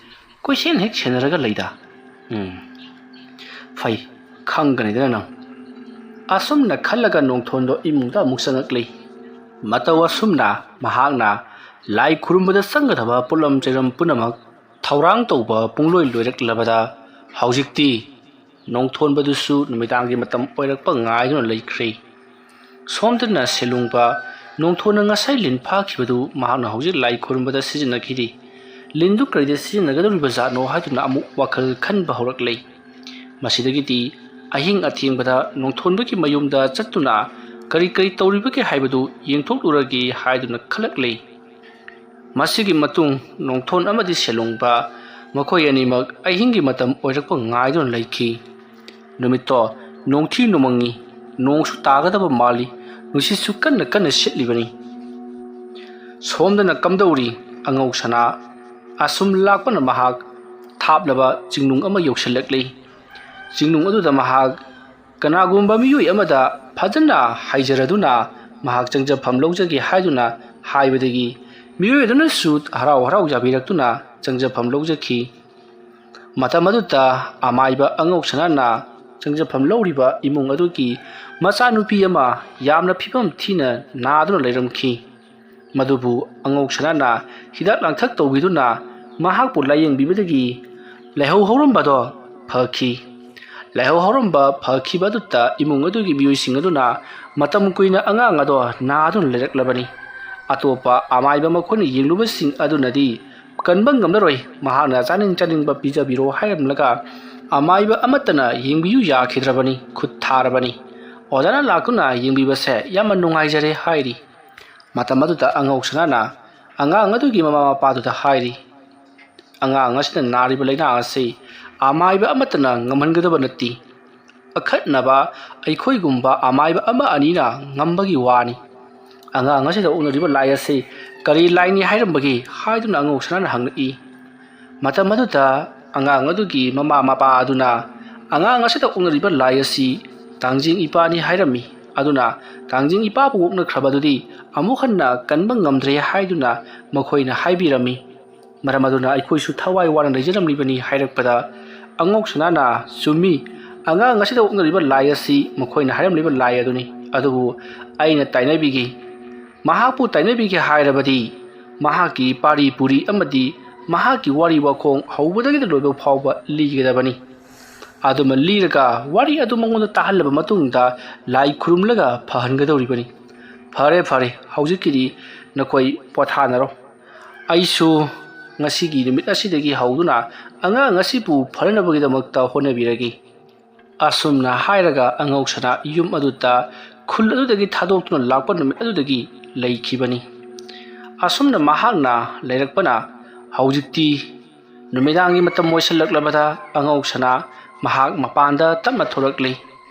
ꯀꯣꯏꯁꯦꯟ ꯍꯦꯛ ꯁꯦꯟꯅꯔꯒ ꯂꯩꯗ꯫ ꯎꯝ, ꯐꯩ, ꯈꯪꯒꯅꯤꯗꯅ ꯅꯪ"꯫ ꯑꯁꯨꯝꯅ ꯈꯜꯂꯒ ꯅꯣꯡꯊꯣꯟꯗꯣ ꯏꯃꯨꯡꯗ ꯑꯃꯨꯛ ꯆꯪꯉꯛꯂꯤ꯫ ꯃꯇꯧ ꯑꯁꯨꯝꯅ ꯃꯍꯥꯛꯅ ꯂꯥꯏ ꯈꯨꯔꯨꯝꯕꯗ ꯆꯪꯒꯗꯕ ꯄꯣꯠꯂꯝ ꯆꯩꯔꯝ ꯄꯨꯝꯅꯃꯛ ꯊꯧꯔꯥꯡ ꯇꯧꯕ ꯄꯨꯡꯂꯣꯏ ꯂꯣꯏꯔꯛꯂꯕꯗ ꯍꯧꯖꯤꯛꯇꯤ ꯅꯣꯡꯊꯣꯟꯕꯗꯨꯁꯨ ꯅꯨꯃꯤꯗꯥꯡꯒꯤ ꯃꯇꯝ ꯑꯣꯏꯔꯛꯄ ꯉꯥꯏꯗꯨꯅ ꯂꯩꯈ꯭ꯔꯦ꯫ ꯁꯣꯝꯗꯅ ꯁꯦꯂꯨꯡꯕ ꯅꯣꯡꯊꯣꯟꯅ ꯉꯁꯥꯏ ꯂꯤꯟ ꯐꯥꯈꯤꯕꯗꯨ ꯃꯍꯥꯛꯅ ꯍꯧꯖꯤꯛ ꯂꯥꯏ ꯈꯨꯔꯨꯝꯕꯗ ꯁꯤꯖꯤꯟꯅꯈꯤꯔꯤ꯫ ꯂꯤꯟꯗꯨ ꯀꯔꯤꯗ ꯁꯤꯖꯤꯟꯅꯒꯗꯧꯔꯤꯕ ꯖꯥꯠꯅꯣ ꯍꯥꯏꯗꯨꯅ ꯑꯃꯨꯛ ꯋꯥꯈꯜ ꯈꯟꯕ ꯍꯧꯔꯛꯂꯦ꯫ ꯃꯁꯤꯗꯒꯤꯗꯤ ꯑꯍꯤꯡ ꯑꯊꯦꯡꯕꯗ ꯅꯣꯡꯊꯣꯟꯕꯒꯤ ꯃꯌꯨꯝꯗ ꯆꯠꯇꯨꯅ ꯀꯔꯤ ꯀꯔꯤ ꯇꯧꯔꯤꯕꯒꯦ ꯍꯥꯏꯕꯗꯨ ꯌꯦꯡꯊꯣꯛꯂꯨꯔꯒꯦ ꯍꯥꯏꯗꯨꯅ ꯈꯜꯂꯛꯂꯦ꯫ ꯃꯁꯤꯒꯤ ꯃꯇꯨꯡ ꯅꯣꯡꯊꯣꯟ ꯑꯃꯗꯤ ꯁꯦꯂꯨꯡꯕ ꯃꯈꯣꯏ ꯑꯅꯤꯃꯛ ꯑꯍꯤꯡꯒꯤ ꯃꯇꯝ ꯑꯣꯏꯔꯛꯄ ꯉꯥꯏꯗꯨꯅ ꯂꯩꯈꯤ꯫ ꯅꯨꯃꯤꯠꯇꯣ ꯅꯣꯡꯊꯤ ꯅꯣꯡꯃꯪꯉꯤ꯫ ꯅꯣꯡꯁꯨ ꯇꯥꯒꯗꯕ ꯃꯥꯜꯂꯤ꯫ ꯅꯨꯡꯁꯤꯠꯁꯨ ꯀꯟꯅ ꯀꯟꯅ ꯁꯤꯠꯂꯤꯕꯅꯤ꯫ ꯁꯣꯝꯗꯅ ꯀꯝꯗꯧꯔꯤ? ꯑꯉꯧ ꯁꯅꯥ ꯑꯁꯨꯝ ꯂꯥꯛꯄꯅ ꯃꯍꯥꯛ ꯊꯥꯞꯂꯕ ꯆꯤꯡꯅꯨꯡ ꯑꯃ ꯌꯧꯁꯤꯜꯂꯛꯂꯤ꯫ ꯆꯤꯡꯅꯨꯡ ꯑꯗꯨꯗ ꯃꯍꯥꯛ ꯀꯅꯥꯒꯨꯝꯕ ꯃꯤꯑꯣꯏ ꯑꯃꯗ ꯐꯖꯅ ꯍꯥꯏꯖꯔꯗꯨꯅ ꯃꯍꯥꯛ ꯆꯪꯖꯐꯝ ꯂꯧꯖꯒꯦ ꯍꯥꯏꯗꯨꯅ ꯍꯥꯏꯕꯗꯒꯤ ꯃꯤꯑꯣꯏ ꯑꯗꯨꯅꯁꯨ ꯍꯔꯥꯎ ꯍꯔꯥꯎ ꯌꯥꯕꯤꯔꯛꯇꯨꯅ ꯆꯪꯖꯐꯝ ꯂꯧꯖꯈꯤ꯫ ꯃꯇꯝ ꯑꯗꯨꯗ ꯑꯃꯥꯏꯕ ꯑꯉꯧ ꯁꯅꯥꯅ ꯆꯪꯖꯐꯝ ꯂꯧꯔꯤꯕ ꯏꯃꯨꯡ ꯑꯗꯨꯒꯤ ꯃꯆꯥꯅꯨꯄꯤ ꯑꯃ ꯌꯥꯝꯅ ꯐꯤꯕꯝ ꯊꯤꯅ ꯅꯥꯗꯨꯅ ꯂꯩꯔꯝꯈꯤ꯫ ꯃꯗꯨꯕꯨ ꯑꯉꯧ ꯁꯅꯥꯅ ꯍꯤꯗꯥꯛ ꯂꯥꯡꯊꯛ ꯇꯧꯕꯤꯗꯨꯅ ꯃꯍꯥꯛꯄꯨ ꯂꯥꯌꯦꯡꯕꯤꯕꯗꯒꯤ ꯂꯥꯏꯍꯧ ꯍꯧꯔꯝꯕꯗꯣ ꯐꯈꯤ꯫ ꯂꯥꯏꯍꯧ ꯍꯧꯔꯝꯕ ꯐꯈꯤꯕ ꯑꯗꯨꯗ ꯏꯃꯨꯡ ꯑꯗꯨꯒꯤ ꯃꯤꯑꯣꯏꯁꯤꯡ ꯑꯗꯨꯅ ꯃꯇꯝ ꯀꯨꯏꯅ ꯑꯉꯥꯡ ꯑꯗꯣ ꯅꯥꯗꯨꯅ ꯂꯩꯔꯛꯂꯕꯅꯤ꯫ ꯑꯇꯣꯞꯄ ꯑꯃꯥꯏꯕ ꯃꯈꯣꯏꯅ ꯌꯦꯡꯂꯨꯕꯁꯤꯡ ꯑꯗꯨꯅꯗꯤ ꯀꯟꯕ ꯉꯝꯂꯔꯣꯏ, ꯃꯍꯥꯛꯅ ꯆꯥꯅꯤꯡ ꯆꯥꯅꯤꯡꯕ ꯄꯤꯖꯕꯤꯔꯣ ꯍꯥꯏꯔꯝꯂꯒ ꯑꯃꯥꯏꯕ ꯑꯃꯠꯇꯅ ꯌꯦꯡꯕꯤꯌꯨ ꯌꯥꯈꯤꯗ꯭ꯔꯕꯅꯤ, ꯈꯨꯠ ꯊꯥꯔꯕꯅꯤ꯫ ꯑꯣꯖꯥꯅ ꯂꯥꯛꯇꯨꯅ ꯌꯦꯡꯕꯤꯕꯁꯦ ꯌꯥꯝꯅ ꯅꯨꯡꯉꯥꯏꯖꯔꯦ ꯍꯥꯏꯔꯤ꯫ ꯃꯇꯝ ꯑꯗꯨꯗ ꯑꯉꯧ ꯁꯅꯥꯅ ꯑꯉꯥꯡ ꯑꯗꯨꯒꯤ ꯃꯃꯥ ꯃꯄꯥꯗꯨꯗ ꯍꯥꯏꯔꯤ, "ꯑꯉꯥꯡ ꯑꯁꯤꯅ ꯅꯥꯔꯤꯕ ꯂꯥꯏꯅꯥ ꯑꯁꯤ ꯑꯃꯥꯏꯕ ꯑꯃꯠꯇꯅ ꯉꯝꯍꯟꯒꯗꯕ ꯅꯠꯇꯦ꯫ ꯑꯈꯟꯅꯕ ꯑꯩꯈꯣꯏꯒꯨꯝꯕ ꯑꯃꯥꯏꯕ ꯑꯃ ꯑꯅꯤꯅ ꯉꯝꯕꯒꯤ ꯋꯥꯅꯤ꯫" "ꯑꯉꯥꯡ ꯑꯁꯤꯗ ꯑꯣꯛꯅꯔꯤꯕ ꯂꯥꯏ ꯑꯁꯤ ꯀꯔꯤ ꯂꯥꯏꯅꯤ ꯍꯥꯏꯔꯝꯕꯒꯦ?" ꯍꯥꯏꯗꯨꯅ ꯑꯉꯧ ꯁꯅꯥꯅ ꯍꯪꯂꯛꯏ꯫ ꯃꯇꯝ ꯑꯗꯨꯗ ꯑꯉꯥꯡ ꯑꯗꯨꯒꯤ ꯃꯃꯥ ꯃꯄꯥ ꯑꯗꯨꯅ ꯑꯉꯥꯡ ꯑꯁꯤꯗ ꯑꯣꯛꯅꯔꯤꯕ ꯂꯥꯏ ꯑꯁꯤ ꯇꯥꯡꯖꯤꯡ ꯏꯄꯥꯅꯤ ꯍꯥꯏꯔꯝꯃꯤ꯫ ꯑꯗꯨꯅ ꯇꯥꯡꯖꯤꯡ ꯏꯄꯥꯕꯨ ꯑꯣꯛꯅꯈ꯭ꯔꯕꯗꯨꯗꯤ ꯑꯃꯨꯛ ꯍꯟꯅ ꯀꯟꯕ ꯉꯝꯗ꯭ꯔꯦ ꯍꯥꯏꯗꯨꯅ ꯃꯈꯣꯏꯅ ꯍꯥꯏꯕꯤꯔꯝꯃꯤ꯫ ꯃꯔꯝ ꯑꯗꯨꯅ ꯑꯩꯈꯣꯏꯁꯨ ꯊꯋꯥꯏ ꯋꯥꯅ ꯂꯩꯖꯔꯝꯂꯤꯕꯅꯤ ꯍꯥꯏꯔꯛꯄꯗ ꯑꯉꯧ ꯁꯅꯥꯅ, "ꯆꯨꯝꯃꯤ, ꯑꯉꯥꯡ ꯑꯁꯤꯗ ꯑꯣꯛꯅꯔꯤꯕ ꯂꯥꯏ ꯑꯁꯤ ꯃꯈꯣꯏꯅ ꯍꯥꯏꯔꯝꯂꯤꯕ ꯂꯥꯏ ꯑꯗꯨꯅꯤ꯫ ꯑꯗꯨꯕꯨ ꯑꯩꯅ ꯇꯥꯏꯅꯕꯤꯒꯦ꯫ ꯃꯍꯥꯛꯄꯨ ꯇꯥꯏꯅꯕꯤꯒꯦ ꯍꯥꯏꯔꯕꯗꯤ ꯃꯍꯥꯛꯀꯤ ꯄꯥꯔꯤ ꯄꯨꯔꯤ ꯑꯃꯗꯤ ꯃꯍꯥꯛꯀꯤ ꯋꯥꯔꯤ ꯋꯥꯈꯣꯡ ꯍꯧꯕꯗꯒꯤꯅ ꯂꯣꯏꯕ ꯐꯥꯎꯕ ꯂꯤꯒꯗꯕꯅꯤ꯫ ꯑꯗꯨꯃ ꯂꯤꯔꯒ ꯋꯥꯔꯤ ꯑꯗꯨ ꯃꯉꯣꯟꯗ ꯇꯥꯍꯜꯂꯕ ꯃꯇꯨꯡꯗ ꯂꯥꯏ ꯈꯨꯔꯨꯝꯂꯒ ꯐꯍꯟꯒꯗꯧꯔꯤꯕꯅꯤ꯫ ꯐꯔꯦ, ꯐꯔꯦ, ꯍꯧꯖꯤꯛꯀꯤꯗꯤ ꯅꯈꯣꯏ ꯄꯣꯊꯥꯅꯔꯣ꯫ ꯑꯩꯁꯨ ꯉꯁꯤꯒꯤ ꯅꯨꯃꯤꯠ ꯑꯁꯤꯗꯒꯤ ꯍꯧꯗꯨꯅ ꯑꯉꯥꯡ ꯑꯁꯤꯕꯨ ꯐꯅꯅꯕꯒꯤꯗꯃꯛꯇ ꯍꯣꯠꯅꯕꯤꯔꯒꯦ꯫" ꯑꯁꯨꯝꯅ ꯍꯥꯏꯔꯒ ꯑꯉꯧꯁꯅꯥ ꯌꯨꯝ ꯑꯗꯨꯗ ꯈꯨꯜ ꯑꯗꯨꯗꯒꯤ ꯊꯥꯗꯣꯛꯇꯨꯅ ꯂꯥꯛꯄ ꯅꯨꯃꯤꯠ ꯑꯗꯨꯗꯒꯤ ꯂꯩꯈꯤꯕꯅꯤ꯫ ꯑꯁꯨꯝꯅ ꯃꯍꯥꯛꯅ ꯂꯩꯔꯛꯄꯅ ꯍꯧꯖꯤꯛꯇꯤ ꯅꯨꯃꯤꯗꯥꯡꯒꯤ ꯃꯇꯝ ꯑꯣꯏꯁꯤꯜꯂꯛꯂꯕꯗ ꯑꯉꯧꯁꯅꯥ ꯃꯍꯥꯛ ꯃꯄꯥꯟꯗ ꯇꯞꯅ ꯊꯣꯔꯛꯂꯤ꯫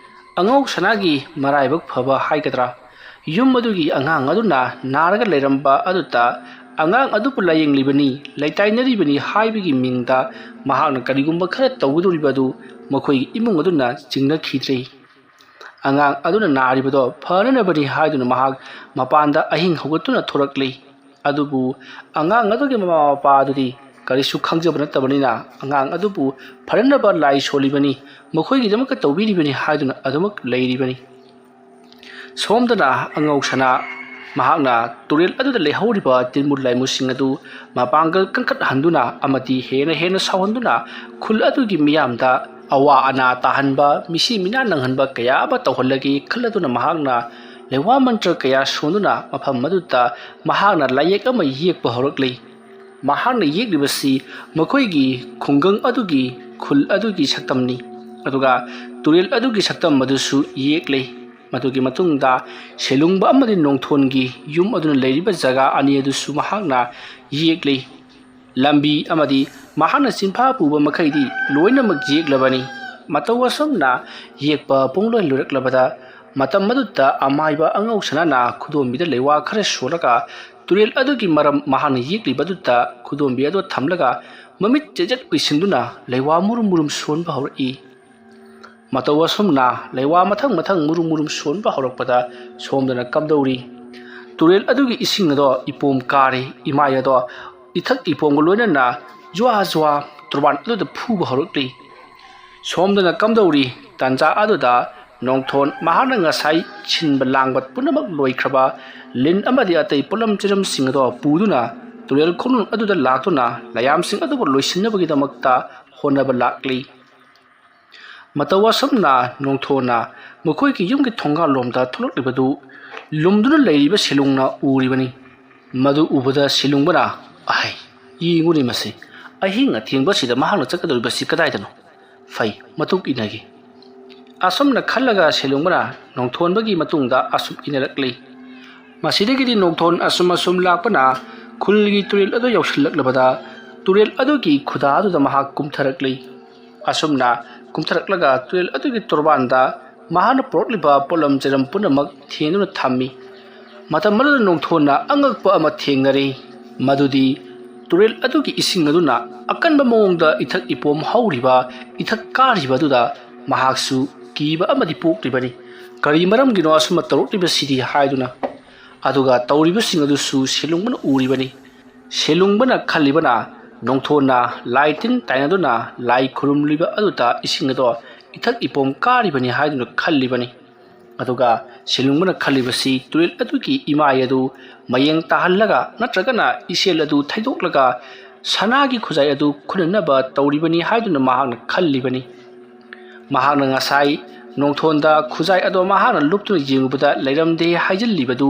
ꯑꯉꯧ ꯁꯅꯥꯒꯤ ꯃꯔꯥꯏꯕꯛ ꯐꯕ ꯍꯥꯏꯒꯗ꯭ꯔꯥ, ꯌꯨꯝ ꯑꯗꯨꯒꯤ ꯑꯉꯥꯡ ꯑꯗꯨꯅ ꯅꯥꯔꯒ ꯂꯩꯔꯝꯕ ꯑꯗꯨꯗ ꯑꯉꯥꯡ ꯑꯗꯨꯕꯨ ꯂꯥꯌꯦꯡꯂꯤꯕꯅꯤ, ꯂꯩꯇꯥꯏꯅꯔꯤꯕꯅꯤ ꯍꯥꯏꯕꯒꯤ ꯃꯤꯡꯗ ꯃꯍꯥꯛꯅ ꯀꯔꯤꯒꯨꯝꯕ ꯈꯔ ꯇꯧꯒꯗꯧꯔꯤꯕ ꯑꯗꯨ ꯃꯈꯣꯏꯒꯤ ꯏꯃꯨꯡ ꯑꯗꯨꯅ ꯆꯤꯡꯅꯈꯤꯗ꯭ꯔꯤ꯫ ꯑꯉꯥꯡ ꯑꯗꯨꯅ ꯅꯥꯔꯤꯕꯗꯣ ꯐꯅꯅꯕꯅꯤ ꯍꯥꯏꯗꯨꯅ ꯃꯍꯥꯛ ꯃꯄꯥꯟꯗ ꯑꯍꯤꯡ ꯍꯧꯒꯠꯇꯨꯅ ꯊꯣꯔꯛꯂꯤ꯫ ꯑꯗꯨꯕꯨ ꯑꯉꯥꯡ ꯑꯗꯨꯒꯤ ꯃꯃꯥ ꯃꯄꯥ ꯑꯗꯨꯗꯤ ꯀꯔꯤꯁꯨ ꯈꯪꯖꯕ ꯅꯠꯇꯕꯅꯤꯅ, ꯑꯉꯥꯡ ꯑꯗꯨꯕꯨ ꯐꯅꯅꯕ ꯂꯥꯏ ꯁꯣꯜꯂꯤꯕꯅꯤ, ꯃꯈꯣꯏꯒꯤꯗꯃꯛꯇ ꯇꯧꯕꯤꯔꯤꯕꯅꯤ ꯍꯥꯏꯗꯨꯅ ꯑꯗꯨꯃꯛ ꯂꯩꯔꯤꯕꯅꯤ꯫ ꯁꯣꯝꯗꯅ ꯑꯉꯧ ꯁꯅꯥ ꯃꯍꯥꯛꯅ ꯇꯨꯔꯦꯜ ꯑꯗꯨꯗ ꯂꯩꯍꯧꯔꯤꯕ ꯇꯤꯟꯃꯨꯠ ꯂꯥꯏꯃꯨꯠꯁꯤꯡ ꯑꯗꯨ ꯃꯄꯥꯡꯒꯜ ꯀꯟꯈꯠꯍꯟꯗꯨꯅ ꯑꯃꯗꯤ ꯍꯦꯟꯅ ꯍꯦꯟꯅ ꯁꯥꯎꯍꯟꯗꯨꯅ ꯈꯨꯜ ꯑꯗꯨꯒꯤ ꯃꯤꯌꯥꯝꯗ ꯑꯋꯥ ꯑꯅꯥ ꯇꯥꯍꯟꯕ, ꯃꯤꯁꯤ ꯃꯤꯅꯥ ꯅꯪꯍꯟꯕ ꯀꯌꯥ ꯑꯃ ꯇꯧꯍꯜꯂꯒꯦ ꯈꯜꯂꯗꯨꯅ ꯃꯍꯥꯛꯅ ꯂꯩꯋꯥ ꯃꯟꯇ꯭ꯔ ꯀꯌꯥ ꯁꯣꯟꯗꯨꯅ ꯃꯐꯝ ꯑꯗꯨꯗ ꯃꯍꯥꯛꯅ ꯂꯥꯏꯌꯦꯛ ꯑꯃ ꯌꯦꯛꯄ ꯍꯧꯔꯛꯂꯤ꯫ ꯃꯍꯥꯛꯅ ꯌꯦꯛꯂꯤꯕꯁꯤ ꯃꯈꯣꯏꯒꯤ ꯈꯨꯡꯒꯪ ꯑꯗꯨꯒꯤ, ꯈꯨꯜ ꯑꯗꯨꯒꯤ ꯁꯛꯇꯝꯅꯤ꯫ ꯑꯗꯨꯒ ꯇꯨꯔꯦꯜ ꯑꯗꯨꯒꯤ ꯁꯛꯇꯝ ꯑꯗꯨꯁꯨ ꯌꯦꯛꯂꯤ꯫ ꯃꯗꯨꯒꯤ ꯃꯇꯨꯡꯗ ꯁꯦꯂꯨꯡꯕ ꯑꯃꯗꯤ ꯅꯣꯡꯊꯣꯟꯒꯤ ꯌꯨꯝ ꯑꯗꯨꯅ ꯂꯩꯔꯤꯕ ꯖꯒꯥ ꯑꯅꯤ ꯑꯗꯨꯁꯨ ꯃꯍꯥꯛꯅ ꯌꯦꯛꯂꯤ꯫ ꯂꯝꯕꯤ ꯑꯃꯗꯤ ꯃꯍꯥꯛꯅ ꯆꯤꯟꯐꯥ ꯄꯨꯕ ꯃꯈꯩꯗꯤ ꯂꯣꯏꯅꯃꯛ ꯌꯦꯛꯂꯕꯅꯤ꯫ ꯃꯇꯧ ꯑꯁꯨꯝꯅ ꯌꯦꯛꯄ ꯄꯨꯡꯂꯣꯏ ꯂꯣꯏꯔꯛꯂꯕꯗ, ꯃꯇꯝ ꯑꯗꯨꯗ ꯑꯃꯥꯏꯕ ꯑꯉꯧ ꯁꯅꯥꯅ ꯈꯨꯗꯣꯝꯕꯤꯗ ꯂꯩꯋꯥ ꯈꯔ ꯁꯣꯜꯂꯒ ꯇꯨꯔꯦꯜ ꯑꯗꯨꯒꯤ ꯃꯔꯝ ꯃꯍꯥꯛꯅ ꯌꯦꯛꯂꯤꯕ ꯑꯗꯨꯗ ꯈꯨꯗꯣꯝꯕꯤ ꯑꯗꯨ ꯊꯝꯂꯒ ꯃꯃꯤꯠ ꯆꯦꯖꯠ ꯎꯏꯁꯤꯟꯗꯨꯅ ꯂꯩꯋꯥ ꯃꯨꯔꯨꯝ ꯃꯨꯔꯨꯝ ꯁꯣꯟꯕ ꯍꯧꯔꯛꯏ꯫ ꯃꯇꯧ ꯑꯁꯨꯝꯅ ꯂꯩꯋꯥ ꯃꯊꯪ ꯃꯊꯪ ꯃꯨꯔꯨꯝ ꯃꯨꯔꯨꯝ ꯁꯣꯟꯕ ꯍꯧꯔꯛꯄꯗ ꯁꯣꯝꯗꯅ ꯀꯝꯗꯧꯔꯤ? ꯇꯨꯔꯦꯜ ꯑꯗꯨꯒꯤ ꯏꯁꯤꯡ ꯑꯗꯣ ꯏꯄꯣꯝ ꯀꯥꯔꯦ꯫ ꯏꯃꯥꯏ ꯑꯗꯣ ꯏꯊꯛ ꯏꯄꯣꯝꯒ ꯂꯣꯏꯅꯅ ꯖ꯭ꯋꯥ ꯖ꯭ꯋꯥ ꯇꯣꯔꯕꯥꯟ ꯑꯗꯨꯗ ꯐꯨꯕ ꯍꯧꯔꯛꯂꯤ꯫ ꯁꯣꯝꯗꯅ ꯀꯝꯗꯧꯔꯤ? ꯇꯥꯟꯖꯥ ꯑꯗꯨꯗ ꯅꯣꯡꯊꯣꯟ ꯃꯍꯥꯛꯅ ꯉꯁꯥꯏ ꯁꯤꯟꯕ ꯂꯥꯡꯕ ꯄꯨꯝꯅꯃꯛ ꯂꯣꯏꯈ꯭ꯔꯕ ꯂꯤꯟ ꯑꯃꯗꯤ ꯑꯇꯩ ꯄꯣꯠꯂꯝ ꯆꯩꯔꯝꯁꯤꯡ ꯑꯗꯣ ꯄꯨꯗꯨꯅ ꯇꯨꯔꯦꯜ ꯈꯣꯡꯅꯨꯡ ꯑꯗꯨꯗ ꯂꯥꯛꯇꯨꯅ ꯂꯩꯌꯥꯝꯁꯤꯡ ꯑꯗꯨꯕꯨ ꯂꯣꯏꯁꯤꯟꯅꯕꯒꯤꯗꯃꯛꯇ ꯍꯣꯠꯅꯕ ꯂꯥꯛꯂꯤ꯫ ꯃꯇꯧ ꯑꯁꯨꯝꯅ ꯅꯣꯡꯊꯣꯟꯅ ꯃꯈꯣꯏꯒꯤ ꯌꯨꯝꯒꯤ ꯊꯣꯡꯒꯥꯜꯂꯣꯝꯗ ꯊꯣꯛꯂꯛꯂꯤꯕꯗꯨ ꯂꯨꯝꯗꯨꯅ ꯂꯩꯔꯤꯕ ꯁꯦꯂꯨꯡꯅ ꯎꯔꯤꯕꯅꯤ꯫ ꯃꯗꯨ ꯎꯕꯗ ꯁꯦꯂꯨꯡꯕꯅ, "ꯑꯍꯩ, ꯌꯦꯡꯉꯨꯅꯦ ꯃꯁꯤ, ꯑꯍꯤꯡ ꯑꯊꯦꯡꯕꯁꯤꯗ ꯃꯍꯥꯛꯅ ꯆꯠꯀꯗꯧꯔꯤꯕꯁꯤ ꯀꯗꯥꯏꯗꯅꯣ? ꯐꯩ, ꯃꯇꯨꯡ ꯏꯟꯅꯒꯦ"꯫ ꯑꯁꯨꯝꯅ ꯈꯜꯂꯒ ꯁꯦꯂꯨꯡꯕꯅ ꯅꯣꯡꯊꯣꯟꯕꯒꯤ ꯃꯇꯨꯡꯗ ꯑꯁꯨꯝ ꯏꯟꯅꯔꯛꯂꯤ꯫ ꯃꯁꯤꯗꯒꯤꯗꯤ ꯅꯣꯡꯊꯣꯟ ꯑꯁꯨꯝ ꯑꯁꯨꯝ ꯂꯥꯛꯄꯅ ꯈꯨꯜꯒꯤ ꯇꯨꯔꯦꯜ ꯑꯗꯨ ꯌꯧꯁꯤꯜꯂꯛꯂꯕꯗ ꯇꯨꯔꯦꯜ ꯑꯗꯨꯒꯤ ꯈꯨꯗꯥ ꯑꯗꯨꯗ ꯃꯍꯥꯛ ꯀꯨꯝꯊꯔꯛꯂꯤ꯫ ꯑꯁꯨꯝꯅ ꯀꯨꯝꯊꯔꯛꯂꯒ ꯇꯨꯔꯦꯜ ꯑꯗꯨꯒꯤ ꯇꯣꯔꯕꯥꯟꯗ ꯃꯍꯥꯛꯅ ꯄꯨꯔꯛꯂꯤꯕ ꯄꯣꯠꯂꯝ ꯆꯩꯔꯝ ꯄꯨꯝꯅꯃꯛ ꯊꯦꯡꯗꯨꯅ ꯊꯝꯃꯤ꯫ ꯃꯇꯝ ꯑꯗꯨꯗ ꯅꯣꯡꯊꯣꯟꯅ ꯑꯉꯛꯄ ꯑꯃ ꯊꯦꯡꯅꯔꯦ, ꯃꯗꯨꯗꯤ ꯇꯨꯔꯦꯜ ꯑꯗꯨꯒꯤ ꯏꯁꯤꯡ ꯑꯗꯨꯅ ꯑꯀꯟꯕ ꯃꯑꯣꯡꯗ ꯏꯊꯛ ꯏꯄꯣꯝ ꯍꯧꯔꯤꯕ, ꯏꯊꯛ ꯀꯥꯔꯤꯕ ꯑꯗꯨꯗ ꯃꯍꯥꯛꯁꯨ ꯀꯤꯕ ꯑꯃꯗꯤ ꯄꯣꯛꯂꯤꯕꯅꯤ꯫ ꯀꯔꯤ ꯃꯔꯝꯒꯤꯅꯣ ꯑꯁꯨꯝꯅ ꯇꯧꯔꯛꯂꯤꯕꯁꯤꯗꯤ ꯍꯥꯏꯗꯨꯅ꯫ ꯑꯗꯨꯒ ꯇꯧꯔꯤꯕꯁꯤꯡ ꯑꯗꯨꯁꯨ ꯁꯦꯂꯨꯡꯕꯅ ꯎꯔꯤꯕꯅꯤ꯫ ꯁꯦꯂꯨꯡꯕꯅ ꯈꯜꯂꯤꯕꯅ ꯅꯣꯡꯊꯣꯟꯅ ꯂꯥꯏ ꯇꯤꯟ ꯇꯥꯏꯅꯗꯨꯅ ꯂꯥꯏ ꯈꯨꯔꯨꯝꯂꯤꯕ ꯑꯗꯨꯗ ꯏꯁꯤꯡ ꯑꯗꯣ ꯏꯊꯛ ꯏꯄꯣꯝ ꯀꯥꯔꯤꯕꯅꯤ ꯍꯥꯏꯗꯨꯅ ꯈꯜꯂꯤꯕꯅꯤ꯫ ꯑꯗꯨꯒ ꯁꯦꯂꯨꯡꯕꯅ ꯈꯜꯂꯤꯕꯁꯤ ꯇꯨꯔꯦꯜ ꯑꯗꯨꯒꯤ ꯏꯃꯥꯏ ꯑꯗꯨ ꯃꯌꯦꯡ ꯇꯥꯍꯜꯂꯒ ꯅꯠꯇ꯭ꯔꯒꯅ ꯏꯆꯦꯜ ꯑꯗꯨ ꯊꯩꯗꯣꯛꯂꯒ ꯁꯅꯥꯒꯤ ꯈꯨꯖꯥꯏ ꯑꯗꯨ ꯈꯨꯟꯅꯅꯕ ꯇꯧꯔꯤꯕꯅꯤ ꯍꯥꯏꯗꯨꯅ ꯃꯍꯥꯛꯅ ꯈꯜꯂꯤꯕꯅꯤ꯫ ꯃꯍꯥꯛꯅ ꯉꯁꯥꯏ ꯅꯣꯡꯊꯣꯟꯗ ꯈꯨꯖꯥꯏ ꯑꯗꯣ ꯃꯍꯥꯛꯅ ꯂꯨꯞꯇꯨꯅ ꯌꯦꯡꯉꯨꯕꯗ ꯂꯩꯔꯝꯗꯦ ꯍꯥꯏꯖꯤꯜꯂꯤꯕꯗꯨ